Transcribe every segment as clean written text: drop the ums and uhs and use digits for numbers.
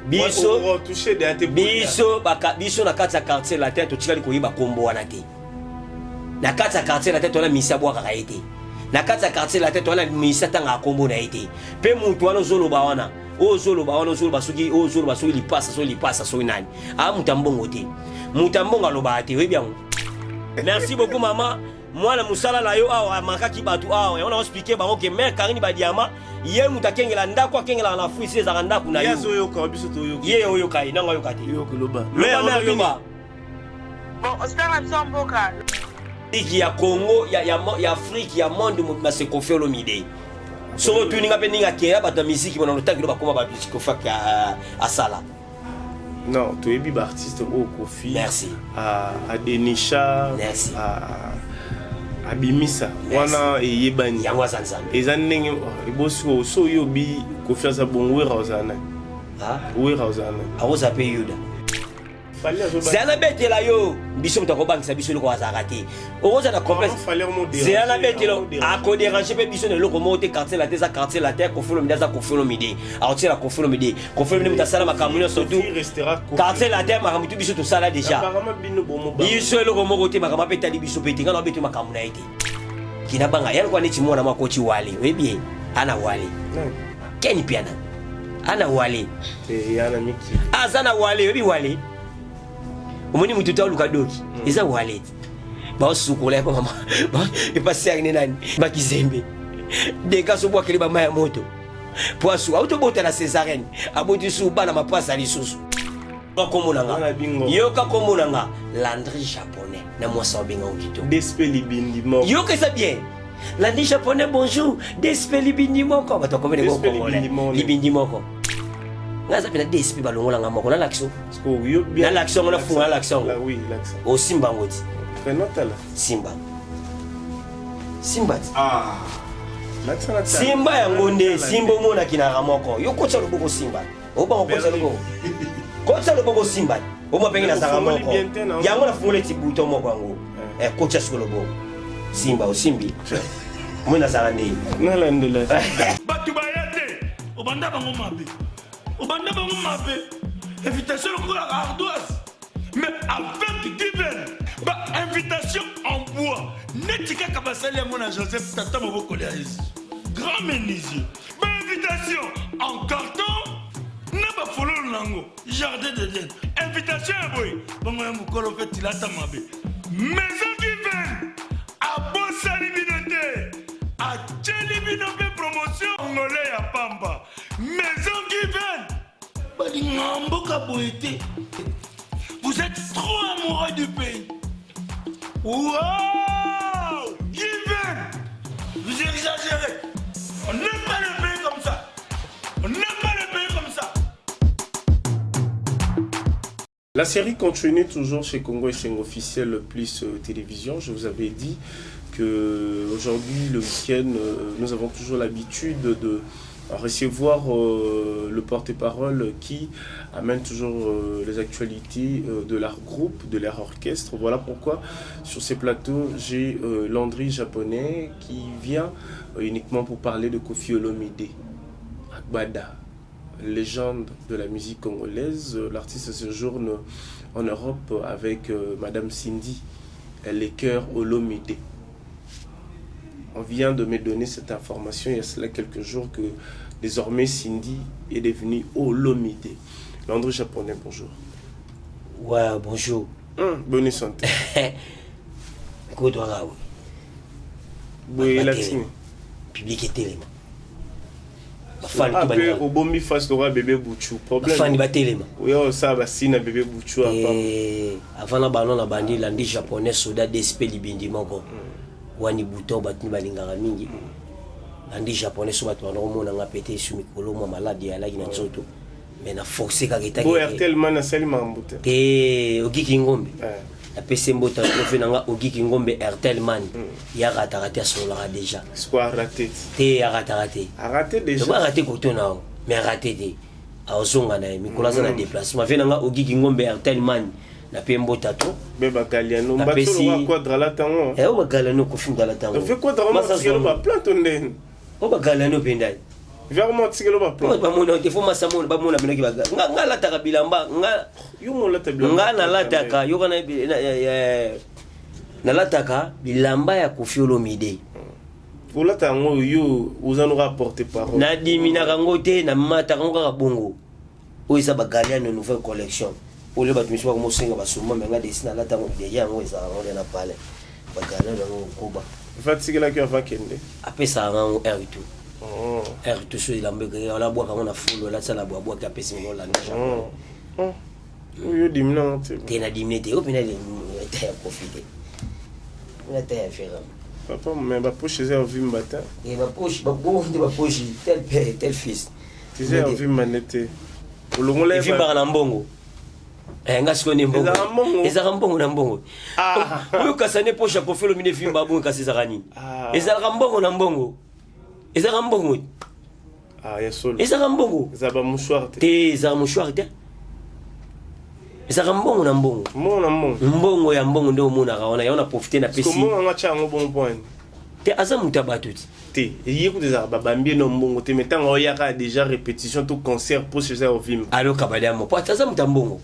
Biso biso baka biso na kati ya quartier latin totikali koyeba kombo wana te. Na kati ya quartier latin towana misi abwakaka ye te. Na kati ya quartier latin towana misi atangaka kombo na ye te. Mpe mutu wana ozoloba wana oyo ozoloba wana ozoloba soki oyo ozoloba soki lipasa soki lipasa soki nani aa moto ya mbongo te moto ya mbongo alobaka te oyebi yango. Merci beaucoup mama mwana mosala na yo awa amakaki bato awa yango na explike bango ke mare Karine Badiama ye moto akengela ndako akengelaka na fuisi ezalaka ndako na yo ye oyoka ye nango ayoka te loba. Ya Congo ya, ya, ya Afrique ya monde mobimba c'est Koffi Olomide. Soki otuni nga mpe ndenge akeya bato ya miziki bona lotaki lo bakoma bato Koffi asala. Non, toyebi ba artiste oyo Koffi Merci. adenisha Merci. abimisa wana eyebani yango aza nzambe eza ndenge ebosi so oyo obi Koffi aza bongo Wera ozala nani? Wera ozala nani? Akozala mpe Yuda. Zela nabetela yo biso moto akobangisa biso eloko azalaka te okozala na complexe zela nabetela akoderange mpe biso na eloko moko te quartier latin eza quartier latin Koffi Olomide aza Koffi Olomide akotiela Koffi Olomide Koffi Olomide moto asala makambo nyonso tu quartier latin makambo tu biso tosala déjà biso eloko moko te makambo ape etali biso mpe te ngai naobeti makambo na ye te kinabanga ya lokola neti mwana mwakoti wale oyebi ye ana wale Ken Piana ana wale aza na wale oyebi wale omoni motu te aluka doki eza wale baosukola epa mama epa serne nani bakizembe deka sobwakeli bama ya moto po asu auti obota na césarene aboti su bana mapasa lisusu kombo na nga yoka kombo na nga Landry japonais na mwasi obenga kitoko DSP libindi moko yoka eza bien Landry japonais bonjour DSP libindi moko bato bakomi ndenge congolais libindi moko nga aza mpena DSP balongola nga moko nalakisa nalakisa yango nafunga nalakisa yango osimba yango ti simba simba ti simba yango nde simba omonaki naka moko yo kotisa loboko simba obanga kotisa loboko kotisa loboko simba omwa penge nazalaka moko yango nafungoli ti bouton moko yango kotisa siko loboko simba osimbi omoi nazalaka nde nalandela bato baya te obanda bango mabe obanda bango mabe invitation lokola ardoise mais avec given ba invitation en bois neti kaka basali yango na Joseph tata mobokoli ya Yesu grand menuisier ba invitation en carton na bafololo nango jardin d'Eden invitation ya boye bongo ya mokolo mpe tilata mabe maison given abosani bino te atieli bino mpe promotion ngole ya pamba maison given balingaka mboka boye te. Vous êtes trop amoureux du pays. Wow! Given! Vous exagérez. On n'aime pas le pays comme ça. On n'aime pas le pays comme ça. La série continue toujours chez Congo Esengo officiel plus télévision. Je vous avais dit que aujourd'hui, le week-end, nous avons toujours l'habitude de recevoir le porte-parole qui amène toujours les actualités de leur groupe, de leur orchestre. Voilà pourquoi sur ces plateaux, j'ai Landry japonais qui vient uniquement pour parler de Koffi Olomide, Agbada, légende de la musique congolaise. L'artiste séjourne en Europe avec Madame Cindy, elle est cœur Olomide. On vient de me donner cette information il y a cela quelques jours que désormais Cindy est devenue Olomide. Landry japonais, bonjour. Ouais, bonjour. Bonne santé. Kodwaka we. Boye latini. Public etelema. Bafani ah, pe obombi face lokola bébé Bouchou. Problème. Bafani batelema. Oyo osala basina bébé Bouchou apa. Eh, avant na bano na bandi Landry japonais soda DSP libindi moko. Wani bouton bato ni balingaka mingi. Landry japonais so bato bana komona nga pete su mikolo mwa malade alaki na nzoto. Mais na forcé kaka etaki. Bo RTL man asali makambo te. Te Ogiki Ngombe. Napesi mbota trophée na nga Ogiki Ngombe RTL man. Ya rataka te asololaka déjà. Siko araté. Te arataka te. Araté déjà. Ba raté koto na yo, mais araté te. Azonga na ye mikolo aza na déplacement. Vie na nga Ogiki Ngombe RTL man. Nape mbota to. Be ba Galliano, mbatso wa quadra la tango. Eh o ba Galliano kofi mdala tango. Fe quadra ma ba plante ndeni. O ba Galliano pendai. Vraiment tikelo ba plan. Bamona te, fo masa mona bamona binaki ba nga nga lataka bilamba nga. Yo mo lata bilamba. Nga nalataka yoka na nalataka bilamba ya Koffi Olomide. Olata yango yo oza noka porte parole. Nadiminaka yango te, namataka yango kaka bongo. Oyo eza ba Galliano nouvelle collection. Oyo bato misusu bakomosenga basomba me nga desi nalata yango deja, yango ezalaka yango na palais. Ba Galliano yango koba. Vatikelaki avant kende. Apesaka yango heure tout. Heure tout so elamba alabwaka yango na fulu, alatisa na bwabwaki, apesi ngo olanda. Oyo dimina yango te. Te, na dimine te, oyo mpena ta ya Koffi te, mpena ta ya Ferre. Papa, mais bapoche eza ya ovimba te. Bapoche babongo nde bapoche tel père tel fils. Eza ya ovimba nde te, olongola. Evimbaka na mbongo. Nga sikoyo nde mbongo ezalaka mbongo na mbongo. Oyo kasi nde poche ya Koffi Olomide evimba bongo, kasi ezalaka nini? Ezalaka mbongo na mbongo, ezalaka mbongo. Ezalaka mbongo. Eza bamouchoir te. Te, ezalaka mouchoir te, ezalaka mbongo na mbongo. Mbongo na mbongo. Mbongo ya mbongo nde omonaka wana, yango na profite napesi. Mbongo yango atya yango bongo mpo ani? Te, aza moto ya bato ti. Te, ye kuta ezalaka babambi ye na mbongo te, mais ntango oyaka déjà répétition to concert, poche eza ya ovimba. Alokaba liamo po aza moto ya mbongo.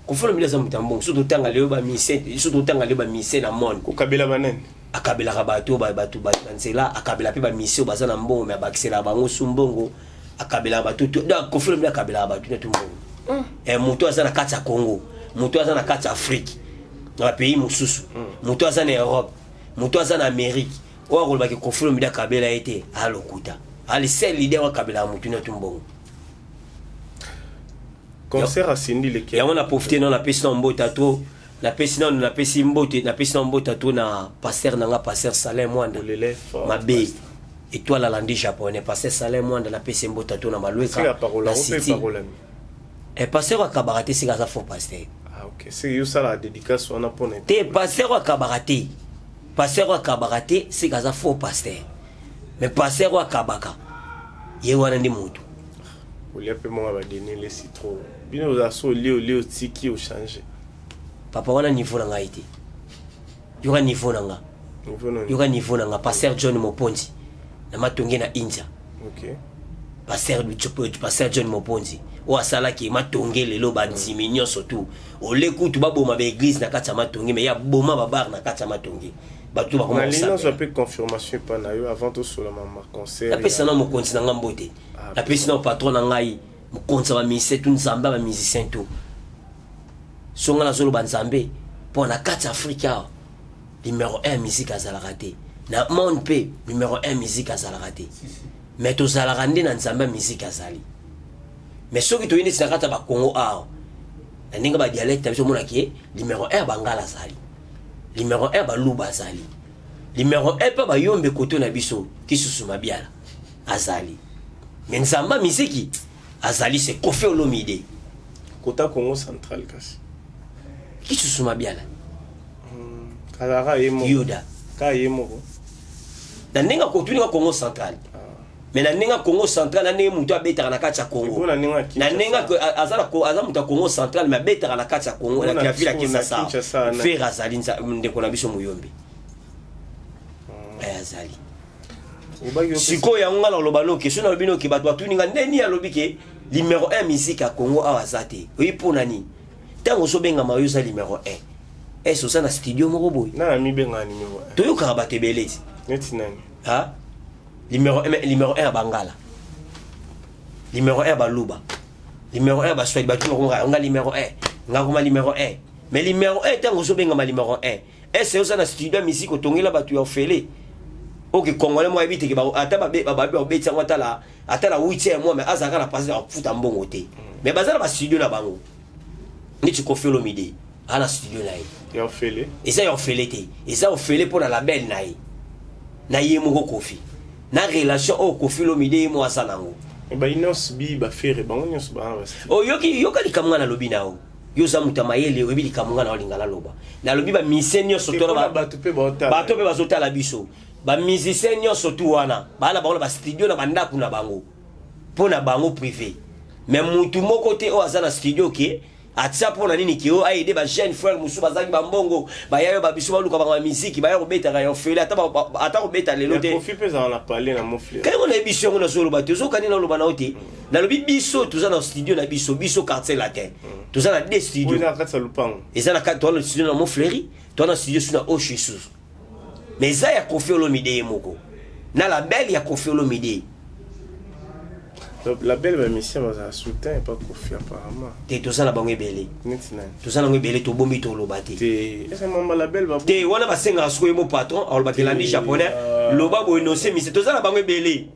Koffi Olomide aza moto ya mbongo. Soki totanga lelo bamusiciens, soki totanga lelo bamusiciens na monde. Kokabela banani? Akabelaka bato, bato na nzela, akabela mpe bamusiciens oyo baza na mbongo, me abakiselaka bango su mbongo. Akabelaka bato, donc Koffi Olomide akabelaka bato netu mbongo. Moto aza na kati ya Congo, moto aza na kati ya Afrique, na bapays mosusu, moto aza na Europe, moto aza na Amérique, oyo akolobaki Koffi Olomide akabela ye te, alokuta. Ali seul leader oyo akabelaka motu netu mbongo. Concert asindi leke. Yango na profite nano, napesi na mbota to napesi nano, napesi mbote, napesi na mbota to na pasteur na nga, pasteur Salin Mwanda mabe étoile alandi japonais, pasteur Salin Mwanda, napesi mbota to na Malweka na city. Pasteur akabaka te, sika aza faux pasteur. Ah, ok, c'est yo sala dédicace wana mpona te. Pasteur akabaka te, pasteur akabaka te, sika aza faux pasteur. Mais pasteur oyo akabaka, ye wana nde motu. Olia mpe monga badeni elesi trop bino, oza so olie, olie, otiki, ochange. Papa, wana niveau na ngai te. Yoka niveau na nga, yoka niveau na nga. Pasteur John Moponzi na Matonge na India. Pasteur John Moponzi oyo asalaki Matonge, lelo bandimi nyonso tu ole kutu baboma baéglise na kati ya Matonge, mais ya boma babar na kati ya Matonge, bato bakoma. Nazwa mpe confirmation epa na yo avant tosolama ma concert. Napesa na mokonzi na nga mbote, napesi na patron na ngai, mokonzi ya bamusicien tu, Nzambe ya bamusicien tu. So ngai nazoloba Nzambe mpo na kati ya Afrique awa numéro 1 musique azalaka te, na monde mpe numéro 1 musique azalaka te, mais tozalaka nde na Nzambe ya musique azali. Mais soki toyei neti na kati ya Bakongo awa, na ndenge badialecte na biso, omonaki ye numéro 1 ya Bangala azali, numéro 1 Baluba azali, numéro 1 mpe Bayombe koto na biso Kisusu Mabiala azali, mais Nzambe miziki azali se Koffi Olomide. Kota Congo central kasi. Kisusu Mabiala. Azalaka ye moko. Yoda. Kaka ye moko. Na ndenge akotuninga Congo central, mais na ndenge Congo central, na ndenge moto abetaka na kati ya Congo, na ndenge aza moto ya Congo central, mais abetaka na kati ya Congo, na ville ya Kinshasa, Ferre azali ndeko na biso Moyombe azali. Sikoyo yango nga naloba noke, so nalobi noke, bato batuninga ndeni alobi ke numéro 1 musique ya Congo awa aza te. Oyi mpo na nini? Ntango ozobengama oyo oza numéro 1, ese oza na studio moko boye? Nana mibengaka numéro 1? Toyokaka bato ebele ti. Neti nani? Ha, numéro 1, numéro 1 ya Bangala, numéro 1 ya Baluba, numéro 1 ya Baswahili, bato bakomaka nga numéro 1, nga koma numéro 1. Mais numéro 1, ntango ozobengama numéro 1, ese oza na studio ya musique otongela bato ya ofele? Oke, Congolais moko ayebi teke ata babi babeti yango, ata la 8e mois, mais azalaka na pasi ya kofuta mbongo te. Mais baza na bastudio na bango, neti Koffi Olomide aza na studio na ye. Ya ofele? Eza ya ofele te, eza ofele mpo na label na ye, na ye moko Koffi, na relation oyo Koffi Olomide ye mo aza nango. Bainos bi baFerre bango nyonso baa. Oyoki, yoka likambo nga nalobi na yo. Yo oza moto ya mayele, oyebi likambo nga na olinga naloba. Nalobi bamusicien nyonso, bato mpe bato mpe bazotala biso, bamusicien nyonso tu wana baa na bango na bastudio na bandako na bango mpo na bango privé, mais mutu moko te oyo aza na studio ke. Atia mpo na nini kio aide ba jeune frère mosusu bazangi bambongo, baya yo babiso baluka bango bamiziki, baya kobetaka ya ofele, ata kobeta lelo te. Kofi mpe ezala na palais na Mofle. Kango nayebi biso yango, nazoloba te, ozokani naloba na yo te. Nalobi biso toza na studio na biso, biso Quartier Latin toza na deux studio. Eza na kati ya lupango. Eza na kati, toza na studio na Mofleri, toza na studio su na Osho lisusu, mais eza ya Kofi Olomide ye moko na label ya Kofi Olomide. Donc label, bamusicien bazala soutien epa Kofi apparemment. Te, toza na bango ebele. Neti nani? Toza nango ebele, tobombi, toloba te. Te, eza mamba label ba. Te, wana basengaka sikoyo mo patron alobaki elandi japonais, loba boye nonse mise, toza na bango ebele.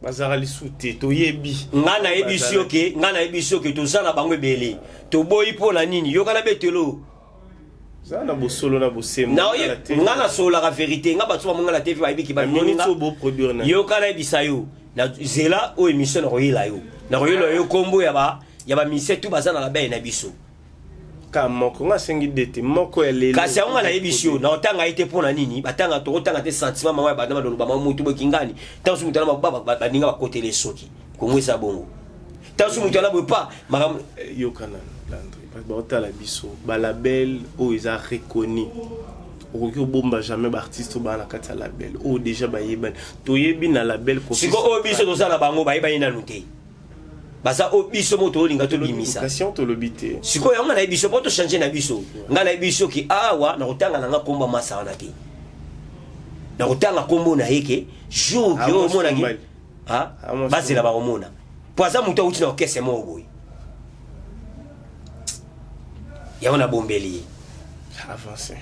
Bazalaka lisu te, toyebi. Nga nayebi si oke, nga nayebi si oke, toza na bango ebele, toboyi mpo na nini? Yoka na betelo. Za na bosolo na bosembo. Nga nasololaka vérité. Nga bato bamonga na TV bayebiki. Baminiti oyo boproduire na. Yoka, nayebisa yo na zela oyo émission, nakoyela yo, nakoyela yo kombo ya ba ya bamusicien tu baza na label na biso. Ka moko nga asengi de te, moko ya lelo. Kasi yango nga nayebisi yo, na otanga ye te. Mpo na nini batanga? Tokotanga te. Sentiment mama ya banda baloloba ma motu boki ngani, ntango so moto ana baninga bakotele soki Kongo eza bongo, ntango so moto ana boye pa makambo. Yoka nano, Landry, bato baotala biso. Balabel oyo eza reconnu, okoki kobomba jamais baartiste oyo baa na kati ya label oyo déjà bayebani, toyebi na label. Siko oyo biso toza na bango, bayebani nanu te, baza oyo biso mo tolinga tobimisa. Kasi tolobi te. Sikoyo yango nayebi biso mpo tochange na biso. Ngai nayebi soki awa nakotanga nanga kombo masa wana te, nakotanga kombo na ye ke jour ke oyo omonaki bazela, bakomona, mpo aza moto awuti na orchestre moko boye. Yango nabombeli ye.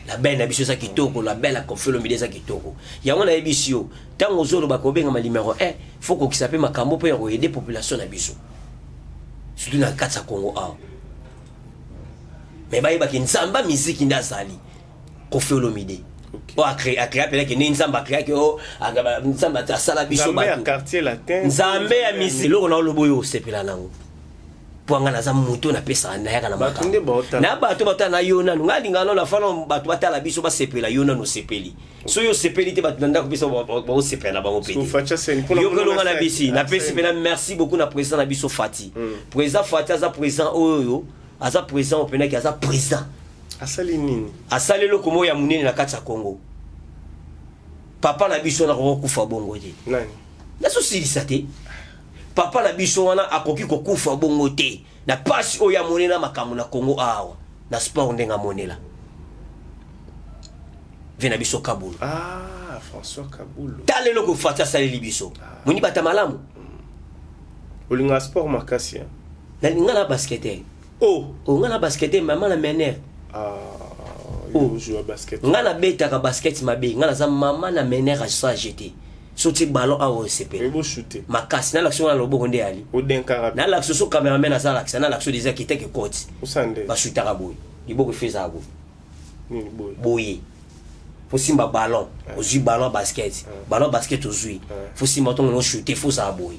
Label na biso eza kitoko, label ya Koffi Olomide eza kitoko. Yango nayebisi yo, ntango ozoloba kobengama numéro 1, faut kokisa mpe makambo mpo ya koaider population na biso, surtout na kati ya Congo awa. Mais bayebaki Nzambe ya miziki nde azali Koffi Olomide oyo acréa mpenaki nde Nzambe acréaki o Nzambe asala biso bato. Nzambe ya miziki, eloko na oloba oyo osepela nango, mpo nga naza moto napesaka, nayaka na makambo na bato batala na yo nanu. Ngai alingaka nano afana bato batala biso, basepela. Yo nanu osepeli, soki osepeli te, bato na ndako biso baosepela na bango mpe te. Yokelonga na bisi, napesi mpena merci beaucoup na président na biso Fati. Président Fati aza président oyo, aza président openaki, aza président. Asali nini? Asali eloko moko ya monene na kati ya Congo. Papa na biso wana akoki kokufa bongo te. Nani? Nazosilisa te. Papa na biso wana akoki kokufa bongo te na pasi oyo amonela makambo na Congo awa na sport, ndenge amonela ve na biso Kabulu. Ah, François Kabulu. Tala eloko Fati asaleli biso. Ah. Moni bata malamu. Olinga sport makasi? Nalinga na basketeur. Oh. Oh, nga na basketeur, mama na meneur. Ah. Oh. Basket. Nga nabetaka basket mabe, nga naza mama na meneur asa jeté. Soti ballon awa, osepela makasi, nalakisi ngo na loboko nde ali. Nalakisi so cameraman azalakisa, nalakisi deja kiteke koti. Basutaka boye, liboko efe ezala boye boye, faut simba ballon. Ozwi ballon basket, ballon basket ozwi, faut simba ntongo oshute, faut ozala boye,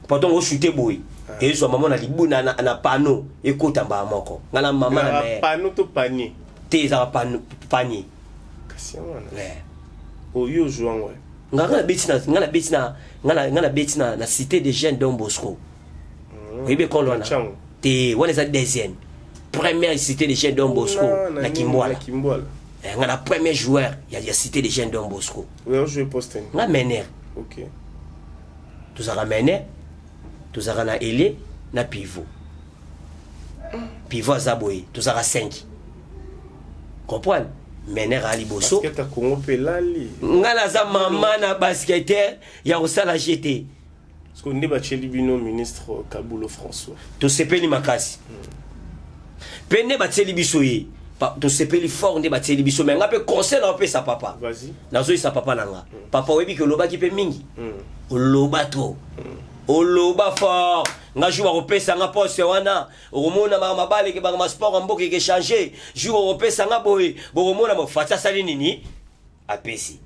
po ntongo oshute boye, ezwa mama na libu na panneau, ekota mbala moko. Nga na mama na panneau to panier? Te, ezalaka panier. Kasi yango wana oyo ozwa yango. Nga nabeti na nga nabeti na nga nabeti na Cité des Jeunes Don Bosco. Oyebi ekole wana te? Wana eza deuxième. Première, Cité des Jeunes Don Bosco na Kimbwala. Nga na premier joueur ya Cité des Jeunes Don Bosco. Nga meneur. Tozalaka meneur, tozalaka na ailier na pivot. Pivot aza boye, tozalaka 5, comprendre? Meneur aya liboso. Nga naza mama na basketteur ya kosala gt. Nde batieli bino ministre Kabulo François. Tosepeli makasi mpe nde batieli biso ye, tosepeli fort nde batieli biso. Mais nga mpe conseil na opesa papa, nazoyisa papa na nga: papa, oyebi ke olobaki mpe mingi, oloba trop, oloba fort. Nga jour bakopesa nga poste wana, okomona baka mabaleke, baka masport ya mboka ekechange. Jour okopesa nga boye, bokomona. Fati asali nini? Apesi.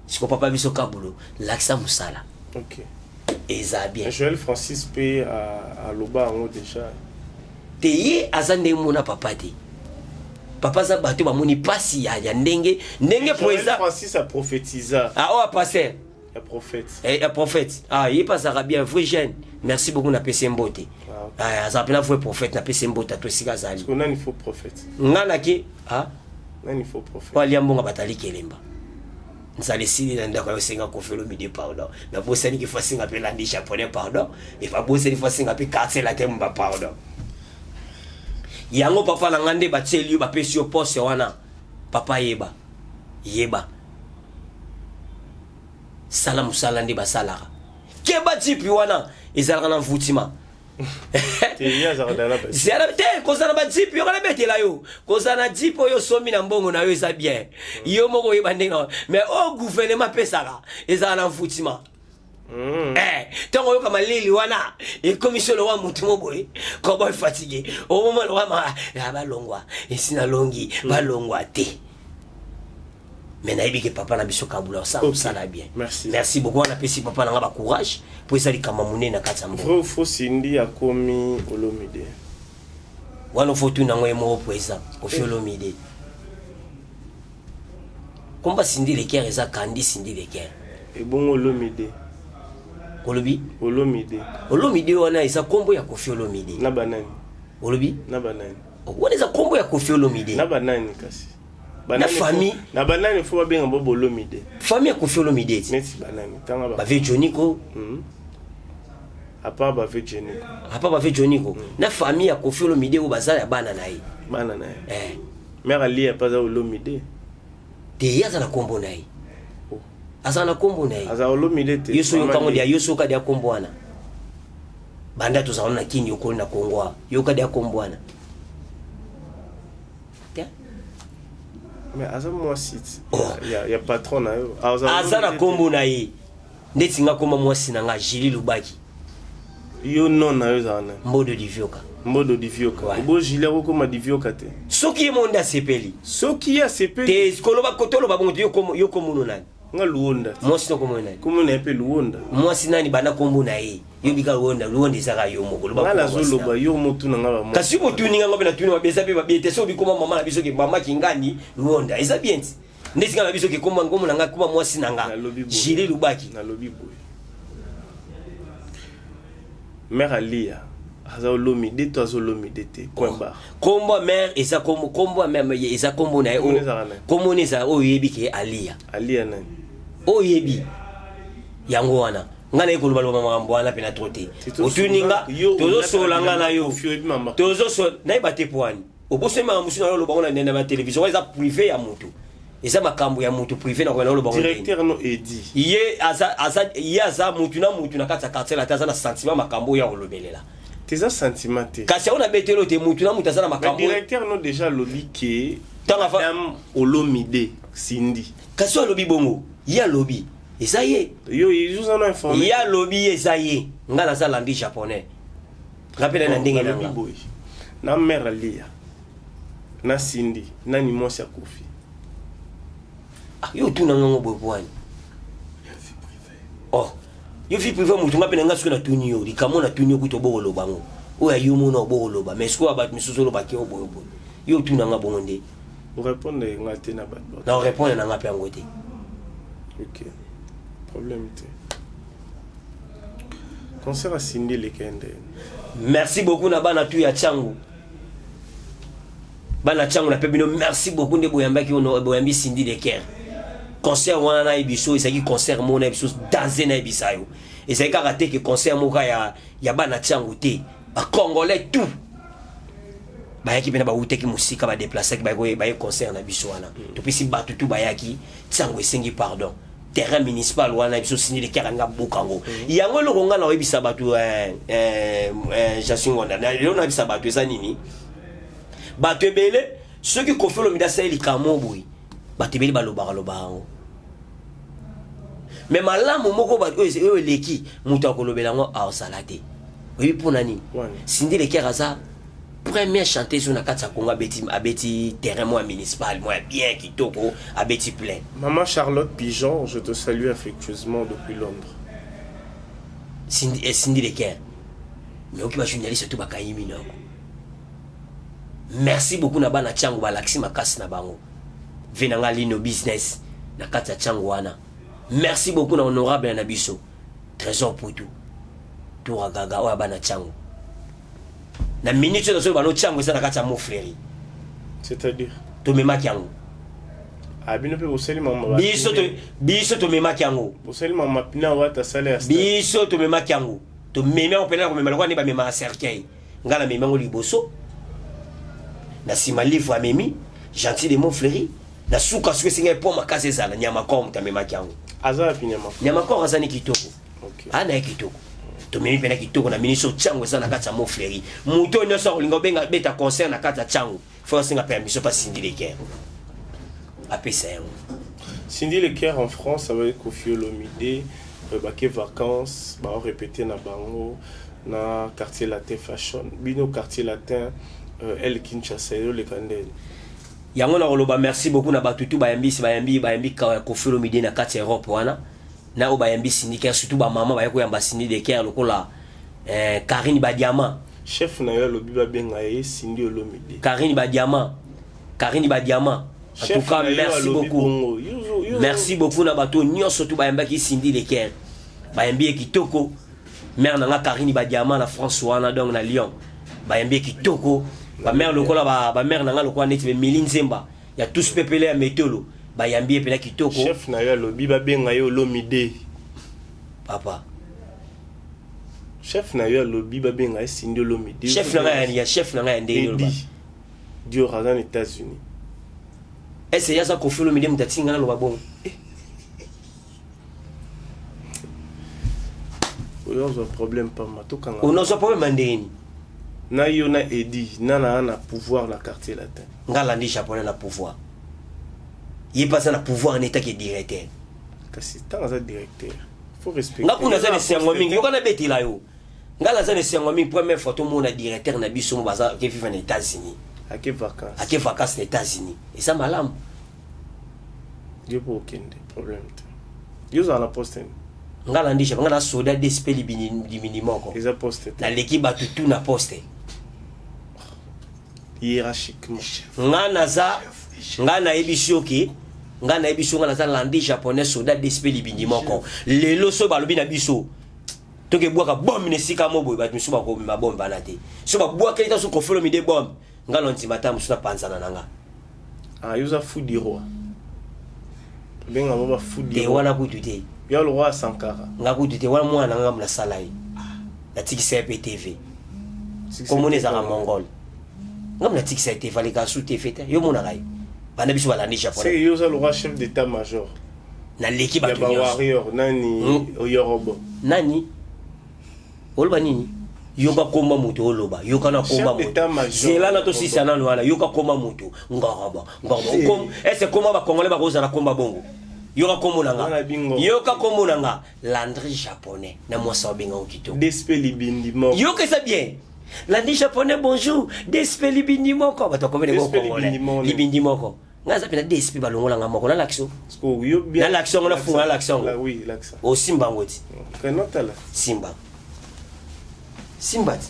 Siko papa biso Kabulo, lakisa mosala. Eza bien. Joël Francis mpe aloba yango déjà. Te, ye aza ndenge mona papa te. Papa aza bato bamoni mpasi ya ndenge ndenge. Président Francis aprophétisa. Ah, oyo pasteur. Ya prophète. Eh, ya prophète. Ah, ye mpe azalaka bien, vrai jeune. Merci beaucoup, napesi ye mbote. Ah, ok. Ah, aza mpena vrai prophète, napesi ye mbote ato esika azali. Parce que nani faux prophète? Nga nake ah? Nani faux prophète? Oyo alia mbongo batali kelemba. Nzala esili na ndako ayosenga Koffi Olomide pardon. Nabosani ke fasinga mpe landi japonais pardon. E babosani fasinga mpe quartier latin mba pardon. Yango papa na nga nde batieli yo, bapesi yo poste wana. Papa yeba. Yeba. Sala mosala nde basalaka. Keba jipi wana ezalaka na mvutima. Zala te kozala ba jeep yo kana betela yo kozala na jeep oyo osombi na mbongo na yo eza bien yo moko oyeba ndenge mais oyo gouvernement apesaka ezala na mvutima. Ntango oyoka malili wana ekomi solo wa motu mo boye koboy fatigue omoma lowa balongwa esi nalongi balongwa te. Mais nayebi ke papa na biso Kabula osala mosala bien. Merci. Merci beaucoup. Wana pesi papa na nga ba courage po eza likambo monene na kati ya mboka. Vrai ou faux, Cindy akomi Olomide? Wana fo tuna yango ye moko président Koffi Olomide. Komba Cindy Le Cœur eza Candy Cindy Le Cœur. Ebongo Olomide? Olobi? Olomide. Olomide wana eza kombo ya Koffi Olomide. Na banani? Olobi? Na banani? Wana eza kombo ya Koffi Olomide. Na banani kasi? Na famille. Na banani fo babenga bo Olomide. Famille ya Koffi Olomide. Neti banani? Tanga ba. Bave Joniko. À part bave Joniko. À part bave Joniko. Na famille ya Koffi Olomide oyo baza ya bana na ye. Bana na ye. Mère Ali ya paza Olomide. Te ye aza na kombo na ye. Oh. Aza na kombo na ye. Aza Olomide te. Yo so yokango dia yo so ka dia kombo wana. Banda tozala na Kini okoli na Kongo. Yoka dia kombo wana. Mais aza mwasi ya patron na yo. Aza na kombo na ye. Ndeti nga koma mwasi na nga Julie Lubaki. Yo non na yo ezala nani? Mbodo Divioka. Mbodo Divioka. Ouais. Obo Julie akokoma Divioka te. Soki ye monde asepeli. Soki ye asepeli. Te koloba kotoloba bongo te yo komono nani? Nga Luonda. Mwasi no komono nani? Komono ye pe Luonda. Mwasi nani banda kombo na ye? Yo bika Luonda, Luonda ezaka yo moko. Loba Nga kombo mwasi nazoloba na. yo motuna nga ba mwasi. Kasi botuni nga ngobe na tuni ba eza pe ba bien te so bikoma mama na biso ke mama kingani Luonda eza bien ti. Ndeti nga na biso ke komba ngomo na nga kuma mwasi na nga. Nalobi boye. Julie Lubaki. Nalobi boye. Mère Alia aza Olomide to aza Olomide te point barre. Kombo mère eza kombo, kombo mère eza kombo na ye. Kombo ezala nani? Kombo ni eza oyo yebi ke Alia. Alia nani? Oyo yebi. Yango wana. Nga na ye koloba loba makambo wana pena trop te. Otuni nga, tozosola nga na yo. Tozosola, nayeba te po wani. Obosani makambo mosusu na yo oloba ngo na na télévision, wana eza privé ya motu. Eza makambo ya motu privé na koyela oloba ngo. Directeur no Edi. Ye aza, aza, ye aza motu na motu na kati ya quartier la te, aza na sentiment makambo oyo ya kolobelela. Teza sentiment te. Kasi aona betelo te motu na motu aza na makambo. Mais directeur no déjà alobi ke Tanga fa Madame Olomide Cindy. Kasi alobi bongo, ye alobi eza ye. Yo, ils nous en ont informé. Ye alobi ye eza ye. Nga naza landi japonais. Rappel na ndenge na nga. Na mère Alia. Na Cindy, nani mwasi ya Koffi. Ah, yo tuna ngango boye bwani. Oh. Yo vie privée mutu nga pe na nga soki na tuni yo, likambo na tuni yo kutu oboko loba ngo. Oyo ya yo mona oboko loba, mais sikoyo bato misusu oloba ke oboyo boye. Yo tuna nga bongo nde. Répondre nga te na bato. Na répondre na nga pe yango te. OK. Problème te. Concert à Cindy Lekende. Merci beaucoup na bana tu ya Tshangu. Bana Tshangu na pe bino merci beaucoup nde boyambaki ono boyambi Cindy Le Cœur. Concert wana na biso ezalaki concert moko na biso danser na bisa yo. Ezalaki kaka te ke concert moko ya bana Tshangu te. Ba Congolais tout. Bayaki pena bawutaki mosika ba déplaçaki baye baye concert na biso wana. Topesi bato tout bayaki Tshangu esengi pardon. Terrain municipal wana biso Cindy Le Cœur nga bukango. Yango eloko nga na oyebisa bato Jasin Ngonda. Na lelo na oyebisa bato eza nini? Bato ebele soki Koffi Olomide asali likambo boye, bato ebele balobaka lobaka yango. Mais malamu moko bato oyo eleki moto akolobela yango aosala te. Oyebi mpona nini? Cindy Le Cœur aza première chanteuse na kati ya Congo abeti terrain moi municipal moi bien kitoko abeti plein. Maman Charlotte Pigeon, je te salue affectueusement depuis Londres. Cindy Le Cœur. Mais oki ba journaliste tout bakangi minoko. Merci beaucoup na bana Tshangu balakisi makasi na bango. Ve na nga lino business na kati ya Tshangu wana. Merci beaucoup na honorable na biso Trésor Poutou. Tour ya gaga oyo ya bana Tshangu. Na minute oyo nazoloba no, Tshangu eza na kati ya Mont-Fleury. C'est-à-dire? Tomemaki yango. Ah, bino mpe bosali mama. Biso tomemaki yango. Bosali mama pina wata sale ya. Biso tomemaki yango, tomemi yango mpena komema lokola nde bamemaka cercueil. Ngai namemi yango liboso, na nsima livre amemi Gentil de Mont-Fleury, na suka soki esengai po makasi ezala nyama kor, moto amemaki yango. Aza wapi nyama? Nyama kor aza ni kitoko. Ana ye kitoko, tomemi mpena kitoko. Na ministre, Tshangu eza na kati ya Mont-Fleury. Moto oyo nyonso akolinga obenga beta concert na kati ya Tshangu, faut asenga permission pa Cindy Le Cœur, apesa yango. Cindy Le Cœur en France avec Koffi Olomide, bake vacances, baorépété na bango na Quartier Latin Fashion. Bino Quartier Latin El Kinshasa ezoleka ndeni? Yango na koloba merci beaucoup na bato tu bayambi bayambi bayambi Koffi Olomide na kati ya Europe wana, na oyo bayambi Cindy Cœur, surtout bamama baye koyamba Cindy de Cœur lokola Karine Badiama. Chef na yo alobi babenga ye Cindy Olomide. Karine Badiama, Karine Badiama, en tout cas merci beaucoup, merci beaucoup na bato nyonso tu bayambaki Cindy Le Cœur, bayambi ye kitoko. Mare na nga Karine Badiama na France wana, donc na Lyon, bayambi ye kitoko. Bamare lokola bamare na nga lokola neti bemili nzemba ya tous pepele ya metolo, bayambi ye mpena kitoko. Chef na yo alobi babenga ye Olomide. Papa. Chef na yo alobi babenga ye Cindy Olomide. Chef na ngai ya, chef na ngai ya ndenge? Oloba Dior aza na États-Unis. Ese ye aza Koffi Olomide, moto atinga naloba bongo. Oyo ozwa problème pamba, tokanga. Onozwa problème ya ndenge nini? Na yo na Edi, nana na pouvoir na Quartier Latin? Nga alandi japonais na pouvoir, ye mpe aza na pouvoir na etaki directeur. Kasi ntango aza directeur, faut respecter. Nga kuna aza na esengo mingi, yoka nabetela yo, nga naza na esengo mingi. Première fois tomona directeur na biso mo baza ake vivre na États-Unis. Ake vacances. Ake vacances na États-Unis, eza malamu. Yo mpo okende, problème te. Yo ozala na poste nini? Nga nalandi nga na soda DSP limini moko. Eza poste te. Naleki bato tu na poste. Hiérarchiquement. Nga naza, nga nayebi soki nga nayebi so, nga naza landi japonais, soda DSP libindi moko. Lelo so balobi na biso tokebwaka bombe na esika mo boye, bato misusu bakomema bombe bana te. So babwakeli ta so Koffi Olomide bombe, nga na ndima ta mosusu napanzana na nga. Ah, yo oza fou du roi, tobenga bango ba fou du Te. roi. Wana kutu te. Yo le roi Sankara. Nga kutu te, wana mwana na nga nasala ye, natikisa ye mpe TV, komona ezalaka mongol. Nga natikisa ye TV, aleka su TV te. Yo monaka ye banda biso balandi japonais. Yo oza le roi, chef d'état major. Naleki ya bato nyonso. Bawarrior nani? Oyorobo. Nani oloba nini? Yoka komba moto oloba, yoka na komba moto. Zela na tosisa nano wana. Yoka komba moto ngorobo ngorobo, ese komba bakongole bakozala komba bongo. Yoka kombo na nga, yoka kombo na nga, Landry japonais na mwasi abengango kitoko. DSP libindi moko. Yoka, eza bien. Landry japonais, bonjour. DSP libindi moko, bato akomene ngo congolais libindi moko. Nga aza mpena DSP, balongolanga moko nalakisa, nalakisa yango, nafunga, nalakisa yango. Osimba yango ti. Simba, simba ti,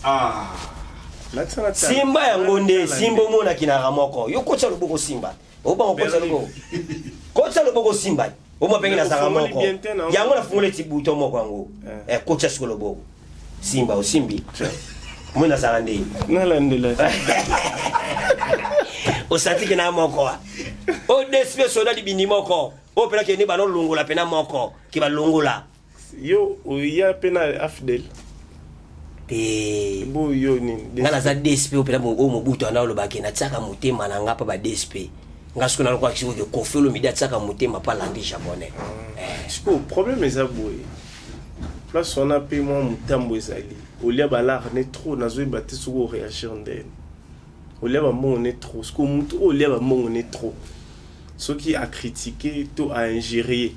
simba yango nde simba. Omonakinaka moko, yo kotisa loboko, simba. Obanga kotisa loboko, kotisa loboko, simba. Omwa ndenge nazalaka moko yango, nafungoli eti bouton moko yango. Kotisa siko loboko, simba. Osimbi, moi nazalaka nde. Nalandela. Osantiki na moko o DSP soda libindi moko oyo mpena kende banolongola mpena moko ke balongola. Yo oya mpe na AFDL? Te. Bo yo nini? Nga naza DSP oyo mpena oyo Mobutu anda olobaki natiaka motema na nga mpa ba DSP. Nga soki nalokwaki sikoyo ke Koffi Olomide atiaka motema mpa landi japonais. Sikoyo problème eza boye, place wana mpe mwa motambo ezali, olia balare ne trop, nazoyeba te soki oréagir ndeni. Olia bambongo ne trop, sikoyo motu oyo olia bambongo ne trop, soki acritique to ainjurier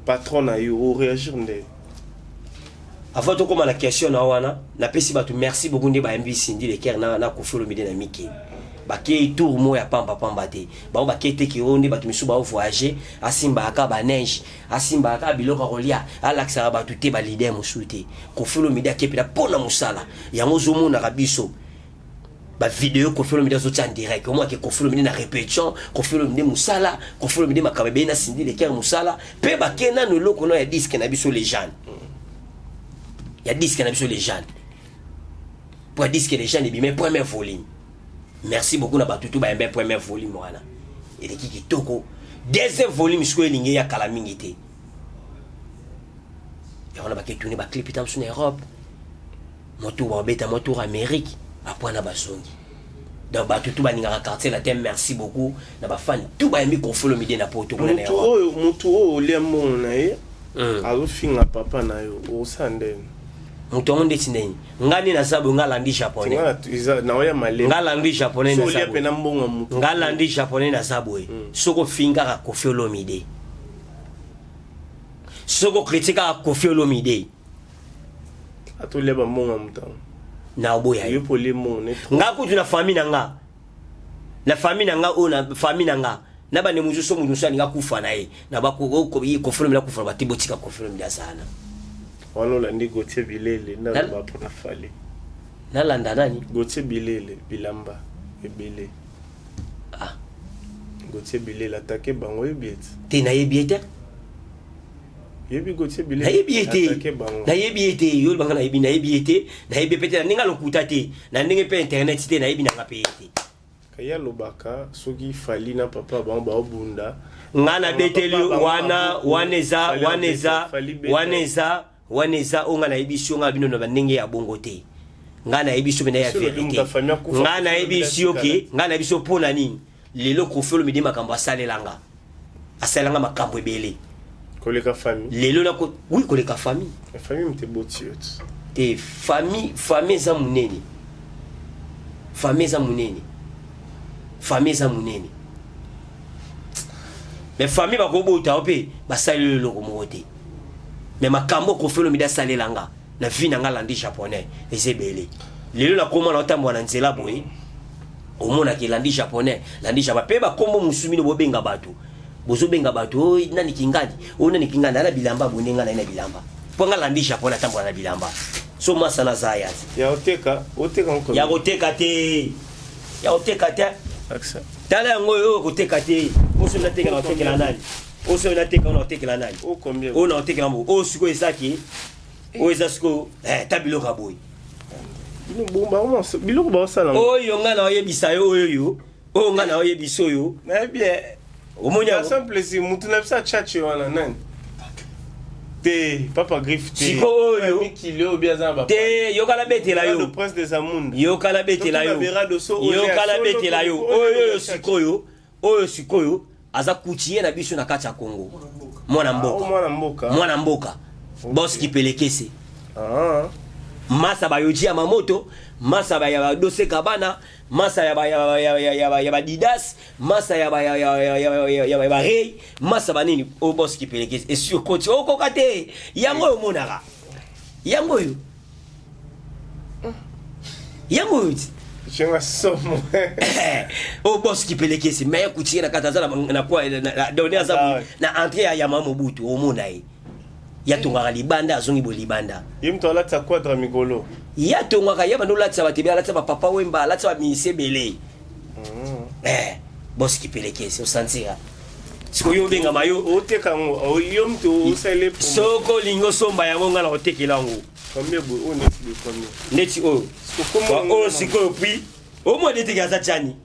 patron na yo, oréagir ndeni? Avant tokóma na question na wana, napesi bato merci beaucoup nde bayambi Cindy Le Cœur na Koffi Olomide na mike. Bakei tour moko ya pambapamba te. Bango bakei te ke oyo nde bato misusu baovoyage, asimbaka baneige, asimbaka biloko ya kolia, alakisaka bato te, baleader mosusu te. Koffi Olomide ake mpena mpo na mosala. Yango ozomonaka biso bavideo, Koffi Olomide azotia en direct, omwake Koffi Olomide na répétition, Koffi Olomide mosala, Koffi Olomide makambo ebeye na Cindy Le Cœur mosala. Mpe bake nano eloko no ya disque na biso légende. Ya disque na biso Légende, po ya disque Légende ebime premier volume. Merci beaucoup na bato tu bayembe. Premier volume wana eleki kitoko. Deuxième volume sikoyo elingi eya kala mingi te. Yango na baketuni baclip ta mosu na Europe, motour babeta motour Amérique, apoi na bazongi. Donc bato tu balingaka Quartier Latin, merci beaucoup na bafani tu bayembi Koffi Olomide na Poto kuna na Motu Europe. oyo, motu oyo olia mbongo na ye, azofinga papa na yo, osala ndeni? Moto yango ndeti ndeni? Nga nde naza boye, nga landi japonais. Naoya malemi. Nga landi japonais. So Naza olia boye. mpena mbongo ya motu. Nga landi japonais, naza boye. Soki ofingi kaka Koffi Olomide, soki ocritiquer kaka Koffi Olomide, Atolia bambongo ya motu yango. Na oboya yo yo. Mpo olie mbongo ne trop. Nga kutu na famille na nga, na famille na nga oyo, na famille na nga na bande mosusu, so moto mosusu alinga kufa na ye na Koffi Olomide akufa na bate, botika Koffi Olomide azala. Wana olandi Gautier Bilele nde aloba mpona Fally. Nalanda nani? Gautier Bilele, bilamba ebele. Ah. Gautier Bilele atake bango, oyebi ete? Te, nayebi ye te. Yebi Gautier Bilele? Nayebi ye te. Atake bango. Nayebi ye te. Yo banga nayebi, nayebi ye te. Nayebi pe te na ndenge alokuta te, na ndenge mpe internet te, nayebi nanga mpe ye te. Kaye alobaka soki Fally na papa bango baobunda. Nga nabeteli Papa bango wana. maboko, Wana eza Fally wana eza Fally beta. Wana eza oyo nga nayebi si yo, nga bino na bandenge ya bongo te. Nga nayebi so mpena ya Si olobi vérité. moto afami akufa, Nga Koffi nayebi Olomide si yo ke atikala. nga nayebi so mpo na nini lelo Koffi Olomide makambo asalelanga, asalelanga makambo ebele. Koleka famille? Lelo nako, oui, koleka famille. Famille moto eboti yo te. Te, famille, famille eza monene, famille eza monene, famille eza monene, mais famille bakobota yo mpe basaleli eloko moko te. Mais makambo Koffi Olomide asalelanga na vie na nga landi japonais eza ebele. Lelo nakóma na otambola na nzela boye, omonaka elandi japonais, landi japonais mpe bakombo mosusu. Bino bobenga bato, bozobenga bato oyo nani kingadi, oyo nani kingadi, ana bilamba boye. Nde nga na ye na bilamba, mpo nga landi japonais atambola na bilamba. So masa naza ya te. Ya oteka, oteka ngo? Ya koteka te, ya koteka te. Aksa. Tala yango oyo, oyo koteka te. Oso nateka, na otekela nani? Oso nateka, oyo na otekela nani? O combien? Oyo na otekela mbo oyo sikoyo ezaki, oyo eza sikoyo ta biloko ya boye. Bino biloko baosala ngo. Oyo nga na oyebisa yo, oyo yo, oyo nga na oyebisa oyo. Nayebi eh. Omoni yango? Garçon plaisir, mutu na biso achache wana nani te, papa Griffe te. Sikoyo oyo. Mikili oyo bi aza na ba Te, yoka nabetela yo. Le prince des Amunda. Yoka nabetela yo. Yoka nabetela yo. Oyo oyo sikoyo, oyo sikoyo aza couturier na biso na kati ya Congo, mwana mboka. Mwana mboka. Mwana mboka, boss Kipelekese. Ah. Masa bayoji ya mamoto, masa ba ya badose kabana, masa ya ba ya ya ya ya ya badidas, masa ya ba ya ya ya ya ya ya ba rei, masa banini o boss Kipelekese esi okoti okoka te. Yango oyo omonaka, yango oyo, yango oyo ti. Jenga somo. Oyo boss Kipelekese, meilleur couturier na kati, aza na kwa donné, aza na entrée ya Yama Mobutu. Omona ye, yatongaka libanda, azongi boye libanda. Ye moto alatisa quadre mikolo. Ye atongaka, ye bando olatisa bato ebele, alatisa bapapa Wemba, alatisa baministre ebele. Boss Kipelekese, osantira sikoyo obengama yo. Oteka yango, yo moto osali. Soki olingi osomba yango, ngai na kotekela yango. Combien boye oyo, neti boye combien? Neti oyo, oyo sikoyo puis omoi neteke aza tiani.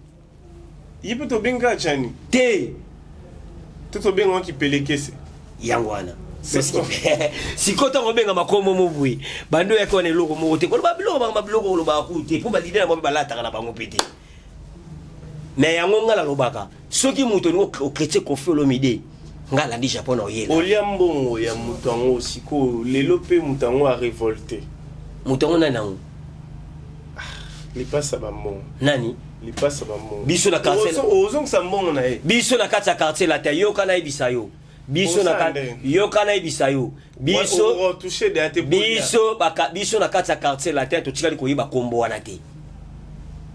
Ye mpe tobengaka tiani? Te. To tobengaka Kipelekese. Yango wana sikoyo ntango obenga makombo mo boye, bando oyaki wana eloko moko te koloba biloko bango, babiloko kolobaka ku te, mpo baleader na bango mpe balataka na bango mpe te. Mais yango ngai nalobaka, soki moto olingi ocritiquer Koffi Olomide, ngai alandi japon na oyela. Olia mbongo ya moto yango, sikoyo lelo mpe moto yango arévolté. Moto yango nani yango? Lipasa bambongo. Nani? Lipasa bambongo. Biso na quartier. Ozongisa mbongo na ye. Biso na kati ya quartier la te, yoka nayebisa yo, biso na yoka nayebisa yo, biso biso baka, biso na kati ya quartier latin totikali koyeba kombo wana te.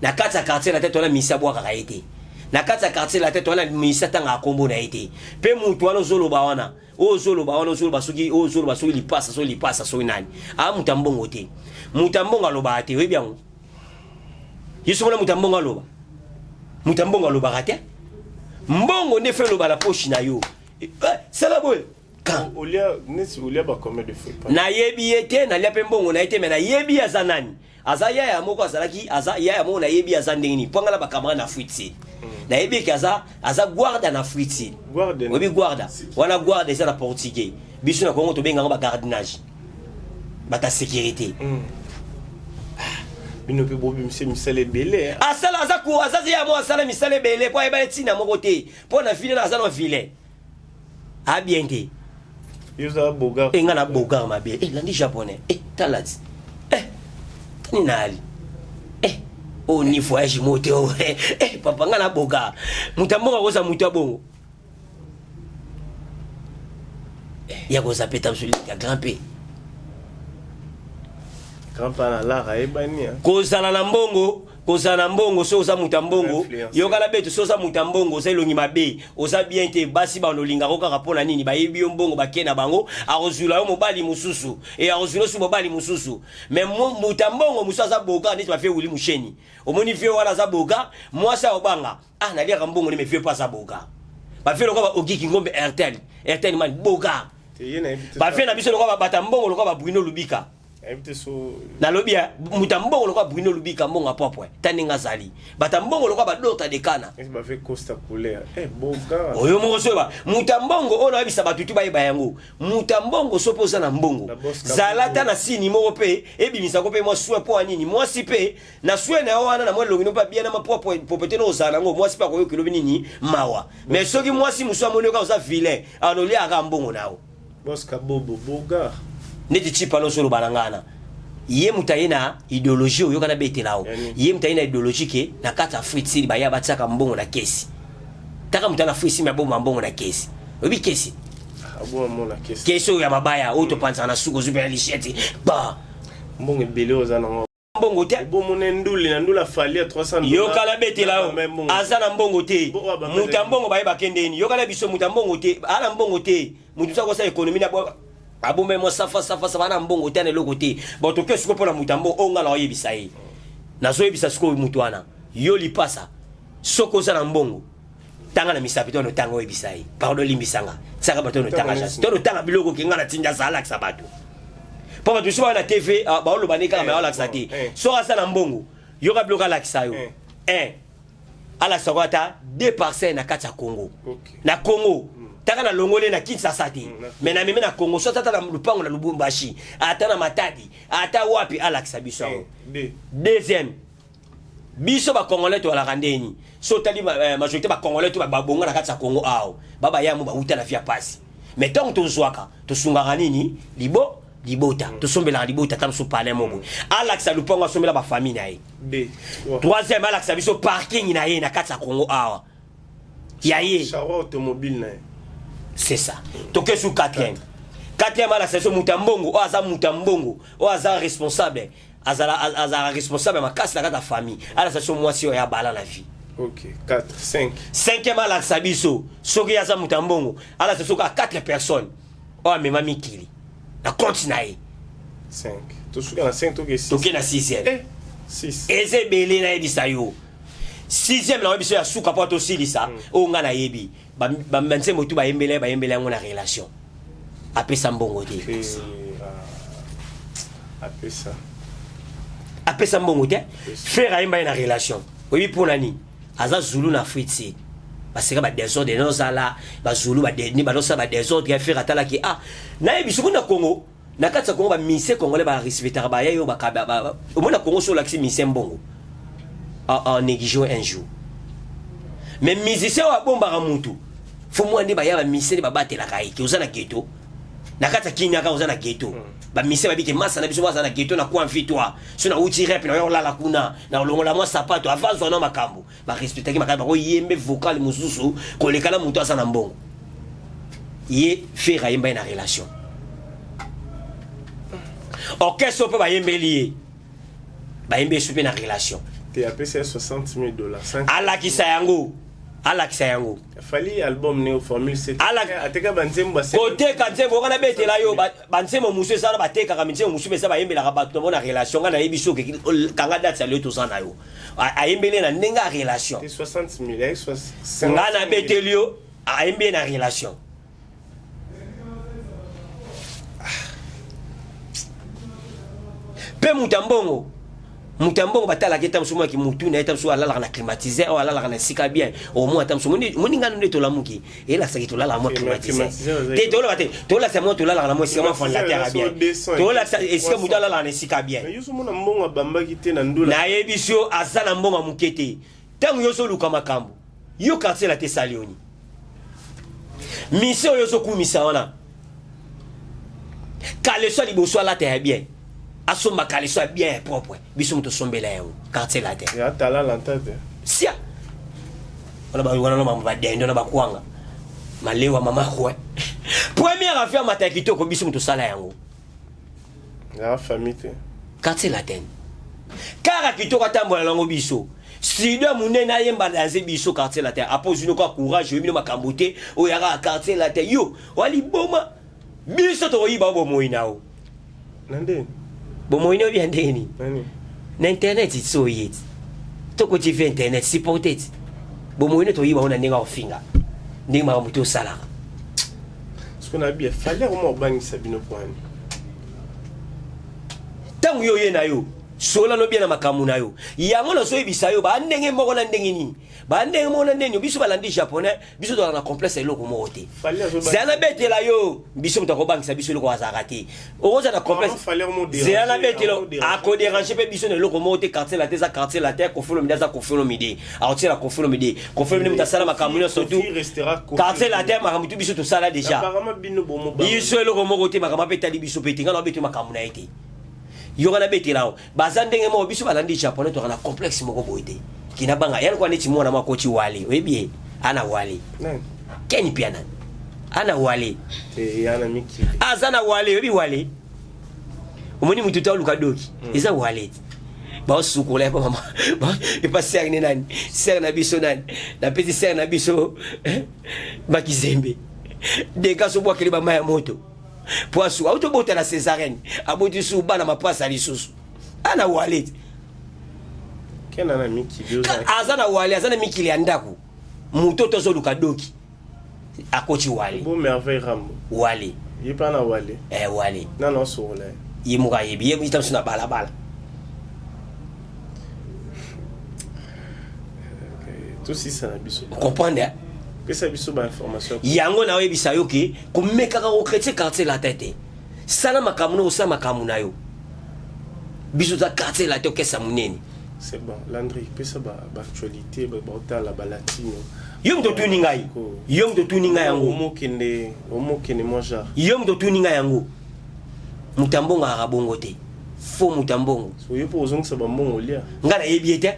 Na kati ya quartier latin towana misi abwakaka ye te. Na kati ya quartier latin towana misi atangaka kombo na ye te. Mpe mutu wana ozoloba wana, oyo ozoloba wana, ozoloba soki oyo ozoloba soki lipasa, soki lipasa, soki nani, aa moto ya mbongo te. Moto ya mbongo alobaka te, oyebi yango. Ye soki mona moto ya mbongo aloba, moto ya mbongo alobaka te. Mbongo nde fe eloba na poche na yo. Sala boye. Quand? Olia neti olia ba combien de fois? Nayebi ye te, nalia mpe mbongo na ye te, me nayebi ye aza nani. Aza yaya moko azalaki, aza yaya moko nayebi aza ndenge nini mpo nga na bacamarade na Afrique nayebi eke aza aza guarda na Afrique. Guarda. Oyebi guarda wana? Guarda eza na portugais, biso na Kongo tobenga yango bagardinage, bata sécurité. Bino mpe bobimisa misala ebele. Asala aza ku aza yaya moko asala misala ebele mpo ayeba ye ntina moko te mpo na vile na aza na vilain abien te. Yo oza bogar. E nga na bogar mabe e landi japonais e tala ti e tani na ali e oyo ni voyage mo te oyo e papa nga na bogar moto ya mbongo akoza moto ya bongo ya koza peta mosu ya grand p. Grand pa na lar ayebani. Kozala na mbongo, kozala na mbongo, so oza moto ya mbongo. Influenceur. Yokala beto, so oza moto ya mbongo, oza elongi mabe, oza bien te, basi banolingako kaka mpo na nini? Bayebi yo mbongo, bake na bango, akozwila yo mobali mosusu e akozwila yo su mobali mosusu. Mais moto ya mbongo mosusu aza boga neti bafie Wili Musheni. Omoni vie wana aza boga, mwasi aobanga: "Ah, naliaka mbongo ne." Mais vie mpo aza boga, bafie lokola ba Ogiki Ngombe, Airtel, Airtel man boga. Te ye nayebi te. Bafie na biso lokola babata mbongo lokola ba Bruno Lubika. Nayebi te so. Nalobi ya moto ya mbongo lokola Bruno Lubika, mbongo ya propre ta ndenge azali, bato ya mbongo lokola badota dekana. Neti bafe Costa Couleur eh bogar. Oyo moko so oyeba moto ya mbongo oyo nayebisa bato tu bayeba yango. Moto ya mbongo, so mpe oza na mbongo, Na boss zala Kabubu. ata na sini moko mpe ebimisako mpe mwa soin. Mpo ya nini? Mwasi mpe na soin na yo wana na mwa elongi no mpe abia na mapropre propre no ozala nango, mwasi mpe akoyoki lobi nini mawa. Mais soki mwasi mosusu amoni oka oza vilain, anoliaka mbongo na yo. Boss Kabobo bogar. Neti Chipa nyonso oloba na ngana, ye moto aye na idéologie oyoka na betela o. Yani. Ye moto aye na idéologie ke na kati ya Afrique sili baya batiaka mbongo na kesi. Taka moto ana Afrique sili abomba mbongo na kesi. Oyebi kesi? Aboma mona kesi. Kesi oyo ya mabaya oyo topanzaka na suku, ozwi mpe na lishete ba. Mbongo ebele oza nango. Mbongo te. Obomona ndule na ndule afali ya 300. Yokala betela yo, aza na mbongo te. Bo- ba- Moto ya mbongo bayebake ndeni. Yokala biso, moto ya mbongo te, aza na mbongo te. Moto mosu akosala économie na abomba mwa safa safa safa, ana mbongo te, ana eloko te. Bon, toke sikoyo mpona moto ya mbongo oyo nga na oyebisa ye. Nazoyebisa sikoyo moto wana, yo lipasa, soki oza na mbongo, tanga na misapi to otanga, oyebisa ye: "Pardon, limbisanga." Tiaka bato oyo otanga chance to otanga biloko ke nga na tindi aza alakisa bato, mpo bato mosusu baa na TV, ah, baoloba nde kaka, me aolakisa te. Soki aza na mbongo, yoka biloko alakisa yo. Un, alakisa ko ata deux parcelles na kati ya Congo. Na Congo, taka na longole na Kinshasa te, mais na meme na Congo, so ata na lupango na Lubumbashi, ata na Matadi, ata wapi, alakisa biso yango. Deuxième, biso bacongolais toalaka ndeni? So otali majorité bacongolais to babonga na kati ya Congo awa, babayamo bauta na vie ya pasi, mais ntango tozwaka, tosungaka nini? Libo libota, tosombelaka libota ata mosu palin mo boye. Alakisa lupango asombela bafamille na ye. Troisième, alakisa biso parking na ye na kati ya Congo awa ya ye. Charroi automobile na ye. C'est ça. Toke su quatrième. Quatrième, alakisa biso moto ya mbongo oyo aza moto ya mbongo oyo aza responsable, azala azalaka responsable ya makasi na kati ya famille. Alakisa biso mwasi oyo abala na vie. Ok, 4, 5. Cinquième, alakisa biso soki aza moto ya mbongo, alakisa soki a 4 personnes oyo amema mikili na compte na ye. 5, tosuka na 5, toke 6. Toke na sixième. Eh, 6. Eza ebele, nayebisa yo. Sixième na biso ya suka mpo tosilisa, oyo nga nayebi, banzembo tu bayembela ye, bayembela yango na relation, apesa mbongo te. Apesa. Apesa mbongo te. Frère ayemba ye na relation, oyebi mpo na nini? Aza zulu na Afrique Sud, baseka badésordre nozala bazulu ni bazosala badésordre. Frère atalaki: "Ah, nayebi soki na Congo, na kati ya Congo, bamusicien congolais barespectaka baya yo." Omoni na Congo, so olakisi musicien mbongo en néglige un jour, mais musicien oyo abombaka mutu, fo mwa nde baya bamusicien nde babatelaka ye ke oza na ghetto na kati ya Kiniaka, oza na ghetto, bamusicien babike masa na biso baza na ghetto na coin victoire, so nauti rep na yo, olala kuna na olongola mwa sapato avant zwa na makambo. Barespectaki makasi, bakoyembe vocal mosusu koleka na moto aza na mbongo. Ye Frère ayemba ye na relation, orchestre mpe bayembeli ye, bayembi ye so mpe na relation. Te, apesi ye 60 000 $. Alakisa yango, alakisa yango. Fali album ne Formule 7. Ateka banzembo. Koteka nzembo wana, betela yo banzembo mosusu eza na batekaka minzembo mosusu eza bayembelaka bato na bona relation. Ngai nayebi soki kanga date ya leo toza na yo, ayembeli na ndenge ya relation. 60 000. Ngai nabeteli yo, ayembi ye na relation. Mpe moto ya mbongo, moto ya mbongo batalaka ye ntango mosusu mwaki motu na ye, ntango mosusu alalaka na climatiseur, oyo alalaka na esika bien, omoi ata mosusu moninga nde tolamuki elasaki tolalaka mwa climatiseur te, tolaka te, tolakisa mwa tolalaka na mwa esika mwa ventilateur ya bien, tolakisa esika moto alalaka na esika bien. Nayebisi yo aza na mbongo ya moke te. Ntango yo ozoluka makambo yo quartier la te esali yoni mission oyo ozokumisa wana, kaleso ya liboso alata ya bien, asomba kaleso ya bien ya propre, biso moto osombela yango quartier la te. Sia wana wana na badendo na bakwanga malewa mama kwe première affaire mata ya kitoko, biso moto osala yango. Famille te. Quartier latin kaka kitoko atambola nango, biso studio ya monene ayemba danse, biso quartier latin. Apo ozwi noko ya courage, oyebi no makambo te, oyo yaka quartier latin, yo waliboma biso tokoyiba o bomoi na yo. Na ndeni? Bomoi na yo bia ndeni na internet so oye ti tokoti ve internet supporte ti bomoi no toyiba ngo na ndenge akofinga ndenge makambo te osalaka. Soki nayebi Fally akoma kobangisa bino kwani. Ntango yo oye na yo sola nobia na makambo na yo yango, nazoyebisa yo bandenge moko na ndenge nini, bandenge moko na ndenge biso balandi japonais, biso tozala na complexe eloko moko te. Zela nabetela yo, biso moto akobangisa biso eloko azalaka te. Okozala na complexe, zela nabetela, akodéranger mpe biso na eloko moko te. Quartier latin eza quartier latin. Koffi Olomide aza Koffi Olomide, akotiela Koffi Olomide. Koffi Olomide moto asala makambo nyonso tu quartier latin, makambo tu biso tosala déjà, biso eloko moko te. Makambo ape etali biso mpe te. Ngai na obete makambo na ye te, yoka nabetela yo, baza ndenge moko. Biso balandi japonais, toka na complexe moko boye te. Kina banga ya lokwa neti mwana moko akoti wale, oyebi ye ana wale Ken Piana ana wale, aza na wale, oyebi wale, omoni mutu te aluka doki eza wale baosukola epa mama epa sere ne nani, sere na biso nani, napesi sere na biso bakizembe deka sobwakeli bama ya moto po asu auti obota na césarienne, aboti su bana mapasa lisusu, ana wale. Aza na wale, aza na mikili ya ndako, moto tozoluka doki akoti wale. Bo Merveille Rambo. Wale. Ye pa na wale. Eh, wale. Nana osokola ye. Ye moko ayebi ye mita mosu na balabala. Tosisa na biso. Comprendre. Pesa biso bainformation. Yango na oyebisa yo ke komekaka kochrétien quartier latin te. Sala makambo na osala makambo na yo, biso toza quartier latin, okesa monene. C'est bon, Landry, pesa baactualité baotala balatino. Yo moto otuni ngai, yo moto otuni ngai yango. Omokende, omokende mwa genre. Yo moto otuni ngai yango. Moto ya mbongo akaka bongo te, fo moto ya mbongo. So yo mpo ozongisa bambongo lia. Ngai nayebi ye te.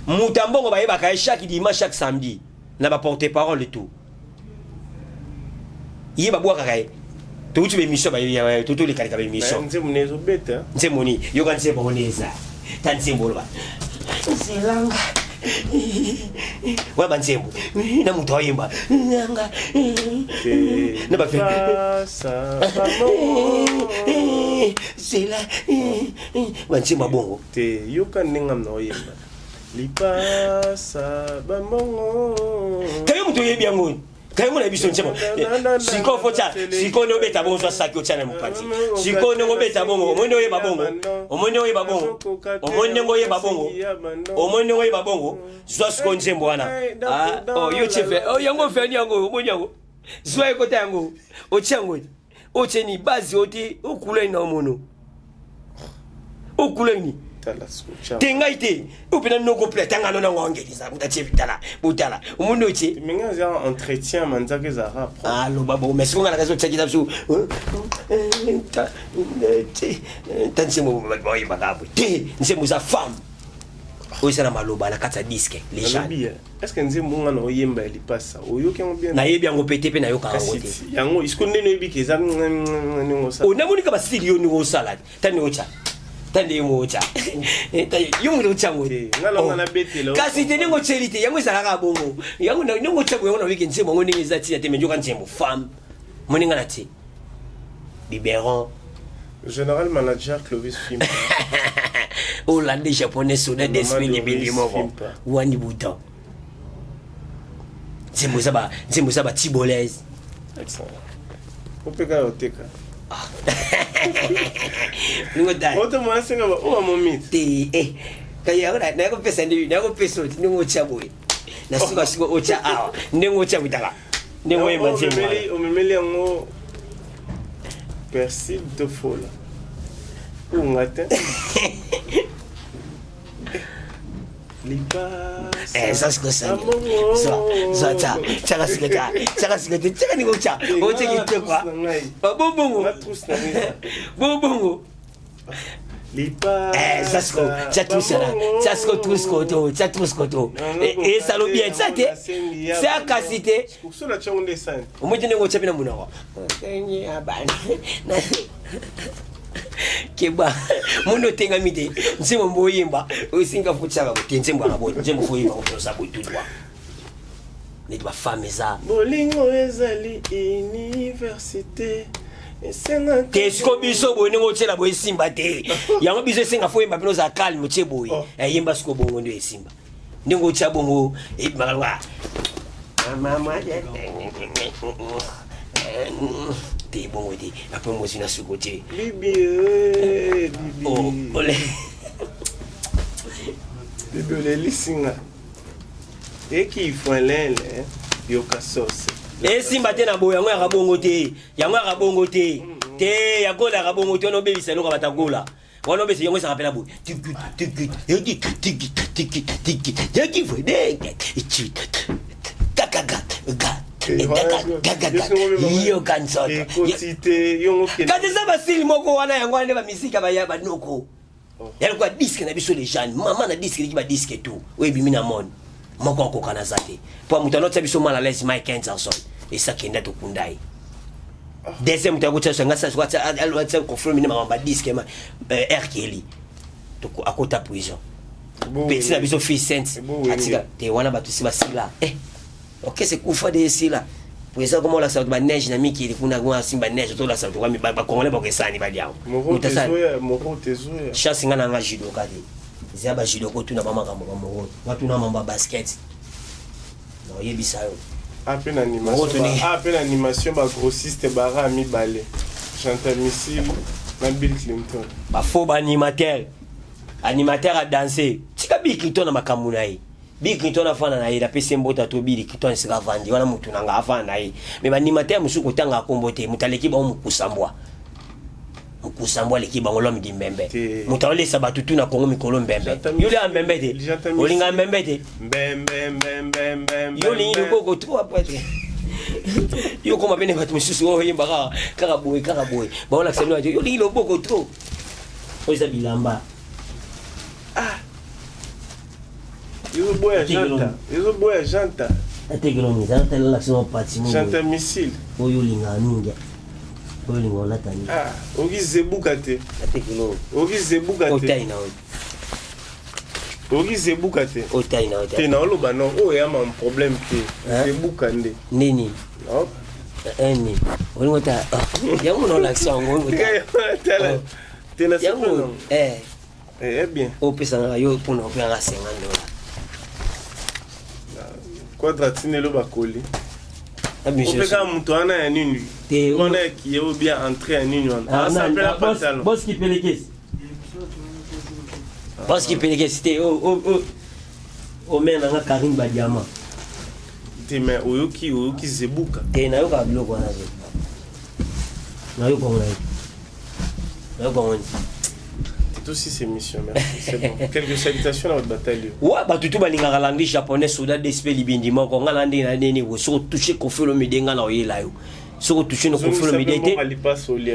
Moto ya mbongo bayebaka ye chaque dimanche, chaque samedi na baporte parole tout. Ye babwakaka ye, touti baémission, totolekaleka baémission. Nzembo na ezobeta. Nzembo nini? Yoka nzembo ngo nde eza ta nzembo, oloba nzelanga wana banzembo na moto ayemba nanga na bafe zela banzembo ya bongo. Te, yoka ndenge na oyemba lipasa bambongo. Kayo moto oyebi yango, kayo mona biso nzembo sikoyo fo tia sikoyo nde obeta bongo, zwa saki otia na mopanzi sikoyo ndenge obeta bongo, omoni oyeba bongo, omoni oyeba bongo, omoni ndenge oyeba bongo, omoni ndenge oyeba bongo. Zwa sikoyo nzembo wana. Ah, oh, yo tie oh, yango veni yango, omoni yango, zwa ekota yango, otia yango, otie ni base, oti okulani na omono okulani te ngai te, oyo mpena noko ple atanga no nango angelisa atie tala botala omoni otie. Mingi eza entretien manzaka ezalaka. Aloba bongo, mais sikoyo nga na kasi otiaki biso ta nzembo bayembaka boye te. Nzembo eza femme oyo eza na maloba na kati ya disque légende. Est ce que nzembo nga na oyemba ya lipasa oyoki yango bien? Nayebi yango pe te, mpe nayokaka yango te. Yango isiko ndenge oyebi ke eza ndenge osala. Onamonika basili yo ndenge osala te, ta ndenge otya, ta ndenge otya yo moto otya yango. Nga na nga nabetela. Kasi te ndenge otyeli te, yango ezalaka bongo, yango ndenge otya yango na wiki nzembo yango ndenge eza ntina te. Me nzoka nzembo femme moninga na tie biberon. Général manager Clovis Fimpa. Hollandais, japonais, soda d'esprit, libindi moko wani bouton, nzembo eza ba nzembo eza ba tibolaise. Opeka oteka. Ah. Ningo dai. Oto mwana senga ba owa momit. Te eh. Kaya yango na kopesa nde na kopesa oti ndenge otya boye. Na suka suka otya awa. Ndenge otya boye tala. Ndenge oyemba nzembo wana. Omemeli yango persil to fola. Unga te. Eh, ça siko sani. Zwa, zwa ta. Tiaka siko ta. Tiaka siko te. Tiaka ndenge otya. Otya kitoko. Bonbongo. Bonbongo. Eh, ça siko. Tia trousse là. Tia siko trousse koto. Tia trousse koto. Et ça lo bien tia te. Tia kasi te. Omoti ndenge otya mpe na monoko. Keba mono otengami te nzembo mbo oyemba osinga fotiaka te nzembo yaka boye nzembo foyemba kotosa boye tout droit neti bafemme eza bolingo ezali université te siko biso boye ndenge otyela boye esimba te yango biso esenga foyemba mpena ozala calme otie boye oh. Eyemba siko bongo nde esimba ndenge otya bongo ebimaka lokola te bongo te apres mozwi na suko te bibi eh, bibi oh, ole bibi olelisi nga ekiifwelele yoka sose esimba te na boye yango yaka bongo te yango yaka bongo te te yagola yaka bongo te wana obebisa eloko ya batagola wana obesa yango ezalaka mpena boye yoka nzoto kasi eza basili moko wana yango wana nde bamisika baya banoko ya lokola diske na biso lejane mama na diske eleki badiske tout oyo ebimi na monde moko akoka naza te mpo moto anotia biso mal à l'aise Mike Henderson esakenda tokunda ye deuxième moto akotia biso nga atia koflomi nde makambo badiske ma R Kelly akota prison petit na biso fils sainte atika te wana bato si basila eh orchestre ekufa de esila po eza koma olakisa bato baneige na mikili kuna kuna asimba neige tolakisa bato bacongolais bakesani baliango chance nga na nga judoka te eza bajudoka otuna bamakambo bamoro watuna mambo ya basket nakoyebisa yo ape na animation bagrossiste bara mibale chantal missile na Bill Clinton bafaux baanimateur animateur adanse tika Bill Clinton na makambo na ye Bill Clinton afanda na ye napesi ye mbota to Bill Clinton esika avandi wana mutu na nga afanda na ye me baanimateur mosusu kotanga kombo te moto aleki bango mokusambwa mokusambwa aleki bango l'homme di mbembe moto aolesa bato tu na Kongo mikolo mbembe yo lia mbembe te olinga mbembe te yo olingi lokoko trop après te yo okoma pene bato mosusu oyo oyemba kaka kaka boye kaka boye baolakisa bino yo olingi loboko trop oyo eza bilamba ah ezoboya janta ezoboya janta atekelo nini zala tala lakisa mwa pati moko janta missile oyo olingaka mingi oyo olinga olata nini ah oki zebuka te atekelo oki zebuka te otai na oyo oki zebuka te otai na oyo te na oloba non oyo ya ma problème te zebuka nde nini nini olingo ta yango na olakisa yango olingo ta te na yango eh Eh, bien. Opesa nga yo pona opesa nga 50 dollars. Quadra tinelo bakoli. Opeka moto wana ya nini? Te wana ya kiye ou bien entrée ya nini wana? Ah, ça appelle pantalon. Boss qui pelekesi. Boss qui pelekesi te oh oh oh. Omena nga Karine ba diamant. Te mais oyoki oyoki zebuka. Te nayoka biloko wana te. Nayoka ngo nayoka. Nayoka ngo nini? Tout émission, merci. C'est bon. Quelques salutations à votre bataille. Ouais, bato tu balingaka langue japonais soda dsp libindi moko nga na ndenge na ndenge nini soki otouche Koffi Olomide nga na oyela yo soki otouche na Koffi Olomide te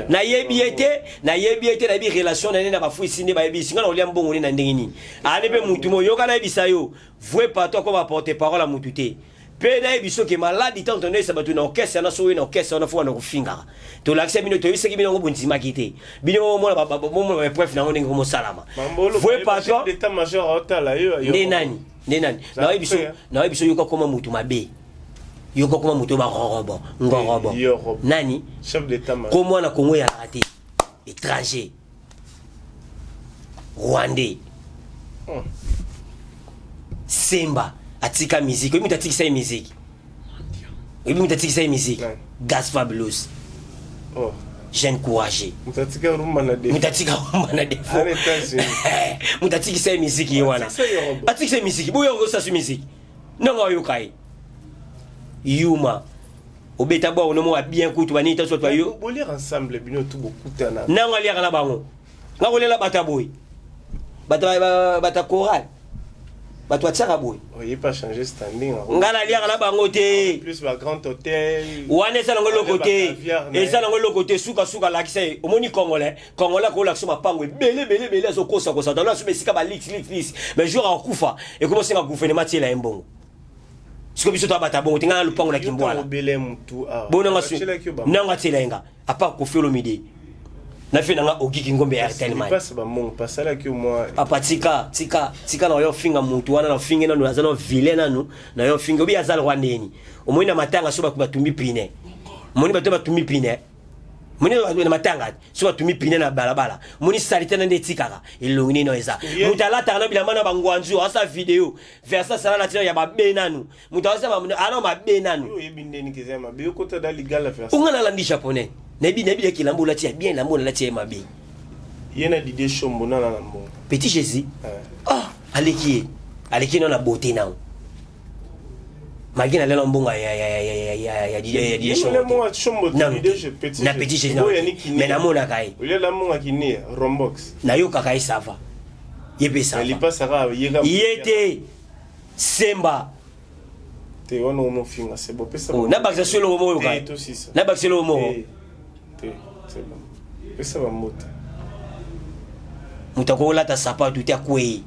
nayebi ye te nayebi ye te nayebi relation na ye na bafuisi nde bayebisi nga na kolia mbongo nde na ndenge nini ane mpe mutu mo yoka nayebisa yo vrai patron akoma porte parole ya mutu te mpe nayebi soki maladi ntango tonoyesa bato na orchestre wana soki oye na orchestre wana fo wana kofingaka tolakisa bino toyebisaki bino yango bondimaki te bino bomona baepreuve na yango ndenge komosalama vrai patron nde nani nde nani nayebi biso yoka koma motu mabe yoka koma motu oyo barorobo ngorobo nani komwana kongo eyalaka te étranger rwandais Semba atika musique oyebi moto atikisa ye musique oyebi moto atikisa ye musique Gas Fabulous oh. Jeune courageux. Moto atika rumba na défaut. Moto atika rumba na défaut. Ana États-Unis. Moto atikisa ye miziki ye wana. Atikisa ye robo. Atikisa ye miziki. Boyo osasu miziki. Ndenge oyoka ye. Yuma. Obeta bwa ono mwa bien kutu banini taso to yo. Bolire ensemble bino tout bokutana. Nango aliaka na bango. Nga kolela bato ya boye. Bato bato ya chorale. Bato atiaka boye. Oye pas changer standing. Nga naliaka na bango te. Plus ba grand hôtel. Wana eza nango eloko te. Eza nango eloko te suka suka lakisa ye. Omoni congolais, congolais akolakisa mapango ebele ebele ebele azokosa kosa. Talo asuba esika ba lix lix lix. Mais jour akufa ekomi osenga gouvernement tiela ye mbongo. Siko biso toabata bongo te nga na lupango na Kimbwala. Obele mutu awa. Bonanga su. Nanga tiela ye nga. À part Koffi Olomide. Na fe nanga Ogiki Ngombe ya Airtel Money. Passe ba mongo pasalaki yo mwa. Papa tika tika tika na yo finga mutu wana na finge nanu aza na vilain nanu na yo finge obi aza roi ndeni. Omoni na matanga so bato batumbi pine. Omoni bato batumbi pine. Omoni na matanga so batumbi pine na balabala. Omoni salite na nde etikaka elongi nini eza. Mutu alataka na bilamba na bangwanzu asa video. Versa sala na tina ya mabe nanu. Mutu asa ana mabe nanu. Yo oyebi ndeni keza ya mabe okota da ligala versa. Onga nalandi japonais. Nayebi nayebi ya kilambo olati ya bien lambo olati ya mabe. Ye na Didier Shombo nana na mbongo. Petit Jésus. Ah, aleki ye. Aleki na beauté nao. Malgré na lelo mbongo ya ya ya ya ya ya Didier ya Didier Shombo. Shombo. Shombo Didier je petit. Na petit Jésus. Mais na mona kai. Olia la mbongo kinia Rombox. Na yo kaka ça va. Ye pe ça va. Lipasa ka ye ka. Ye te Semba. Te wana omofinga c'est bon pesa. Oh, na bakisa solo moko yoka. Te tosisa. Na bakisa solo moko. Te, c'est bon. Pesa ba mbote. Moto akolata sapatu te akwei.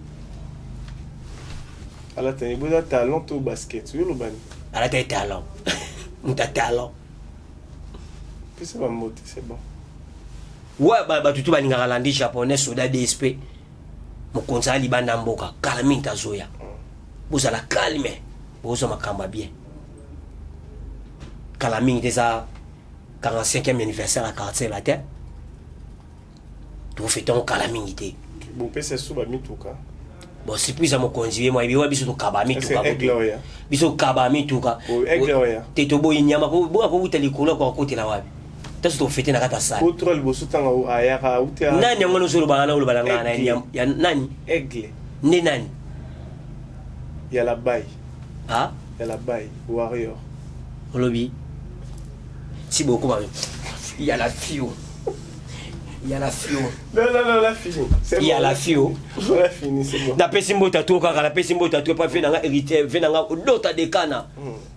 Alata ni boza talon to basket. Yo lobani. Alata ye talon. Moto ya talon. Pesa ba mbote, c'est bon. Ouais, ba bato tu balingaka landi japonais soda DSP. Mokonzi ali banda mboka kala mingi tazoya. Bozala calme. Bozwa makambo ya bien. Kala mingi eza 45e anniversaire ya quartier latin. Tofete yango kala mingi te. Bopesa su ba mituka. Bon, surprise ya mokonzi ye mwa yebi biso tokaba mituka. Biso tokaba mituka. Te toboyi nyama boya kowuta likolo kwa kokotela wapi. Taso tofete na kati ya salle. Otro liboso tanga ayaka uta. Nani yango nozoloba na oloba na ngai na ya nani? Aigle. Nde nani? Ya la baille. Ah? Ya la baille, warrior. Olobi. Si beaucoup ba. Ya la fio. Ya la fio. Non non non, la fini. C'est bon. Ya la fio. La fini, c'est bon. Napesi mbota trop kaka, napesi mbota trop pa fe nanga héritier, fe nanga dota dekana.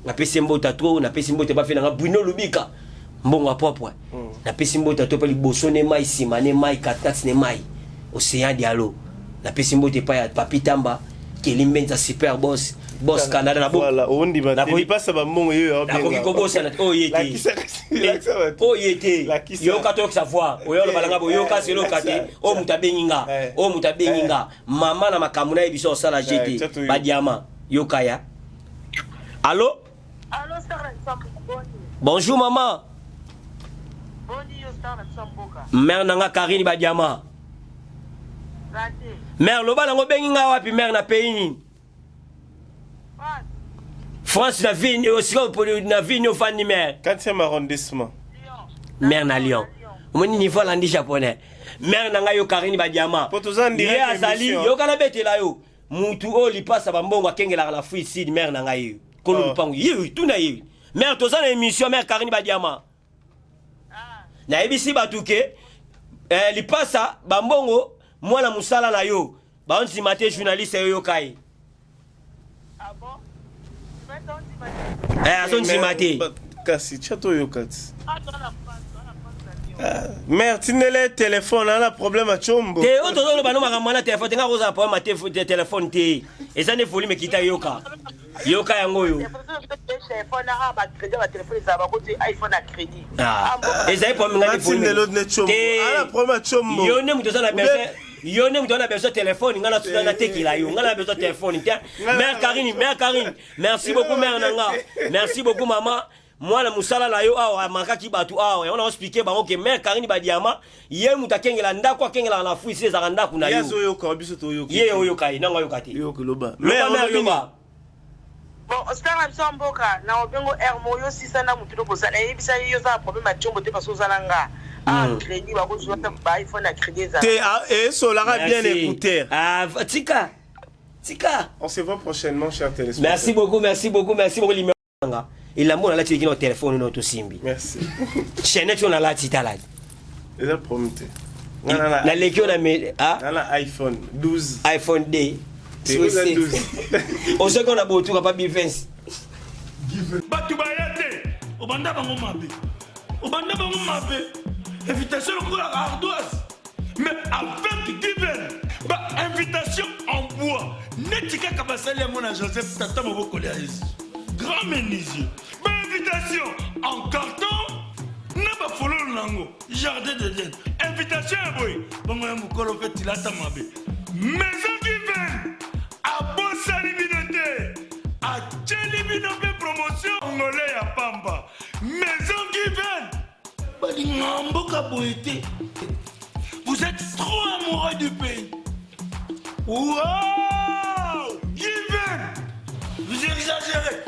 Napesi mbota trop, napesi mbota pa fe nanga Bruno Lubika. Mbongo ya propre. Napesi mbota trop pa liboso ne mai sima ne mai katikati ne mai. Océan Diallo. Napesi mbota pa ya Papi Tamba, Kelly Mbenza super boss. Boss Canada na bo. Voilà, ondi ba te pasa ba mbongo yo ya Nakoki kobosana oyo ye te. Oyo ye te. Yoka to savoir. Oyo lo balanga bo yoka selo kate. Oyo mutu abengi nga. Oyo mutu abengi nga. Mama na makambo na ye biso osala GT. Ba diamant. Yoka ya. Allô? Allô, Sarah Boni. Bonjour maman. Boni yo Sarah Mboka. Mère nanga Karine ba diamant. Mère loba nango bengi nga wapi mère na pays nini? France na ville osika na ville ofandi mère. 4e arrondissement. Mère na Lyon. Omoni niveau alandi japonais. Mère na ngai yo Karine ba diamant. Ye azali yoka na betela yo. Mutu oyo lipasa ba mbongo akengelaka na Free Seed mère na ngai yo. Kolo lupango ye tuna ye. Mère toza na émission mère Karine ba diamant. Nayebisi bato ke lipasa ba mbongo mwana musala na yo. Ba ondima te journaliste yo yoka ye. Ah bon? Azondima te. Kasi tia to yoka ti. Mère tindele téléphone ana problème à chombo. Te oyo tozoloba no makambo na téléphone te nga kozala problème ya téléphone te. Eza nde volume ekita yoka. Yoka yango oyo. Ezali problème nga nde volume. Te. Ana problème à chombo. Yo nde moto oza na besoin. Yo nde moto oza na besoin téléphone nga na natekela yo. Nga na besoin téléphone te. Mère Karine, mère Karine. Merci beaucoup mère nanga. Merci beaucoup maman. Mwana musala na yo awa amakaki batu awa. On a expliqué bango que mère Karine ba diamant, ye mutu akengela ndako akengela na fui ezaka ndako na yo. Ye azoyoka biso toyoka. Ye oyoka ye nanga yoka te. Yoka loba. Mère loba. Bon, Oscar na biso mboka na obengo R mo yo sisa na mutu bozala yebisa yo za problème ya chombo te parce ozala nga. Ah, crédit bakozwa ata ba iPhone na crédit ezala. Te ah, esolaka bien Merci. écouteur. Ah, tika tika. On se voit prochainement, chers téléspectateurs. Merci beaucoup, merci beaucoup, merci beaucoup. Limero nga elamba oyo nalati eleki na telefone oyo tosimbi. Merci. Chaînette oyo nalati tala. Eza problème te. Nga na na Naleki oyo na me ah? nga na iPhone 12. iPhone D. Te, oza 12. Osoki ona botuka pa bivens. Bato baya te, obanda bango mabe, obanda bango mabe, invitation lokola ardoise, mais avec Given ba invitation en bois neti kaka basali yango na Joseph tata mobokoli ya Yesu, grand menuisier, ba invitation en carton na bafololo nango jardin d'Eden, invitation ya boye bongo ya mokolo mpe tilata mabe. Maison Given abosani bino te, atieli bino mpe promotion ngole ya pamba. Maison Given balinga mboka boye te. Vous êtes trop amoureux du pays. Wow! Given, vous exagérez.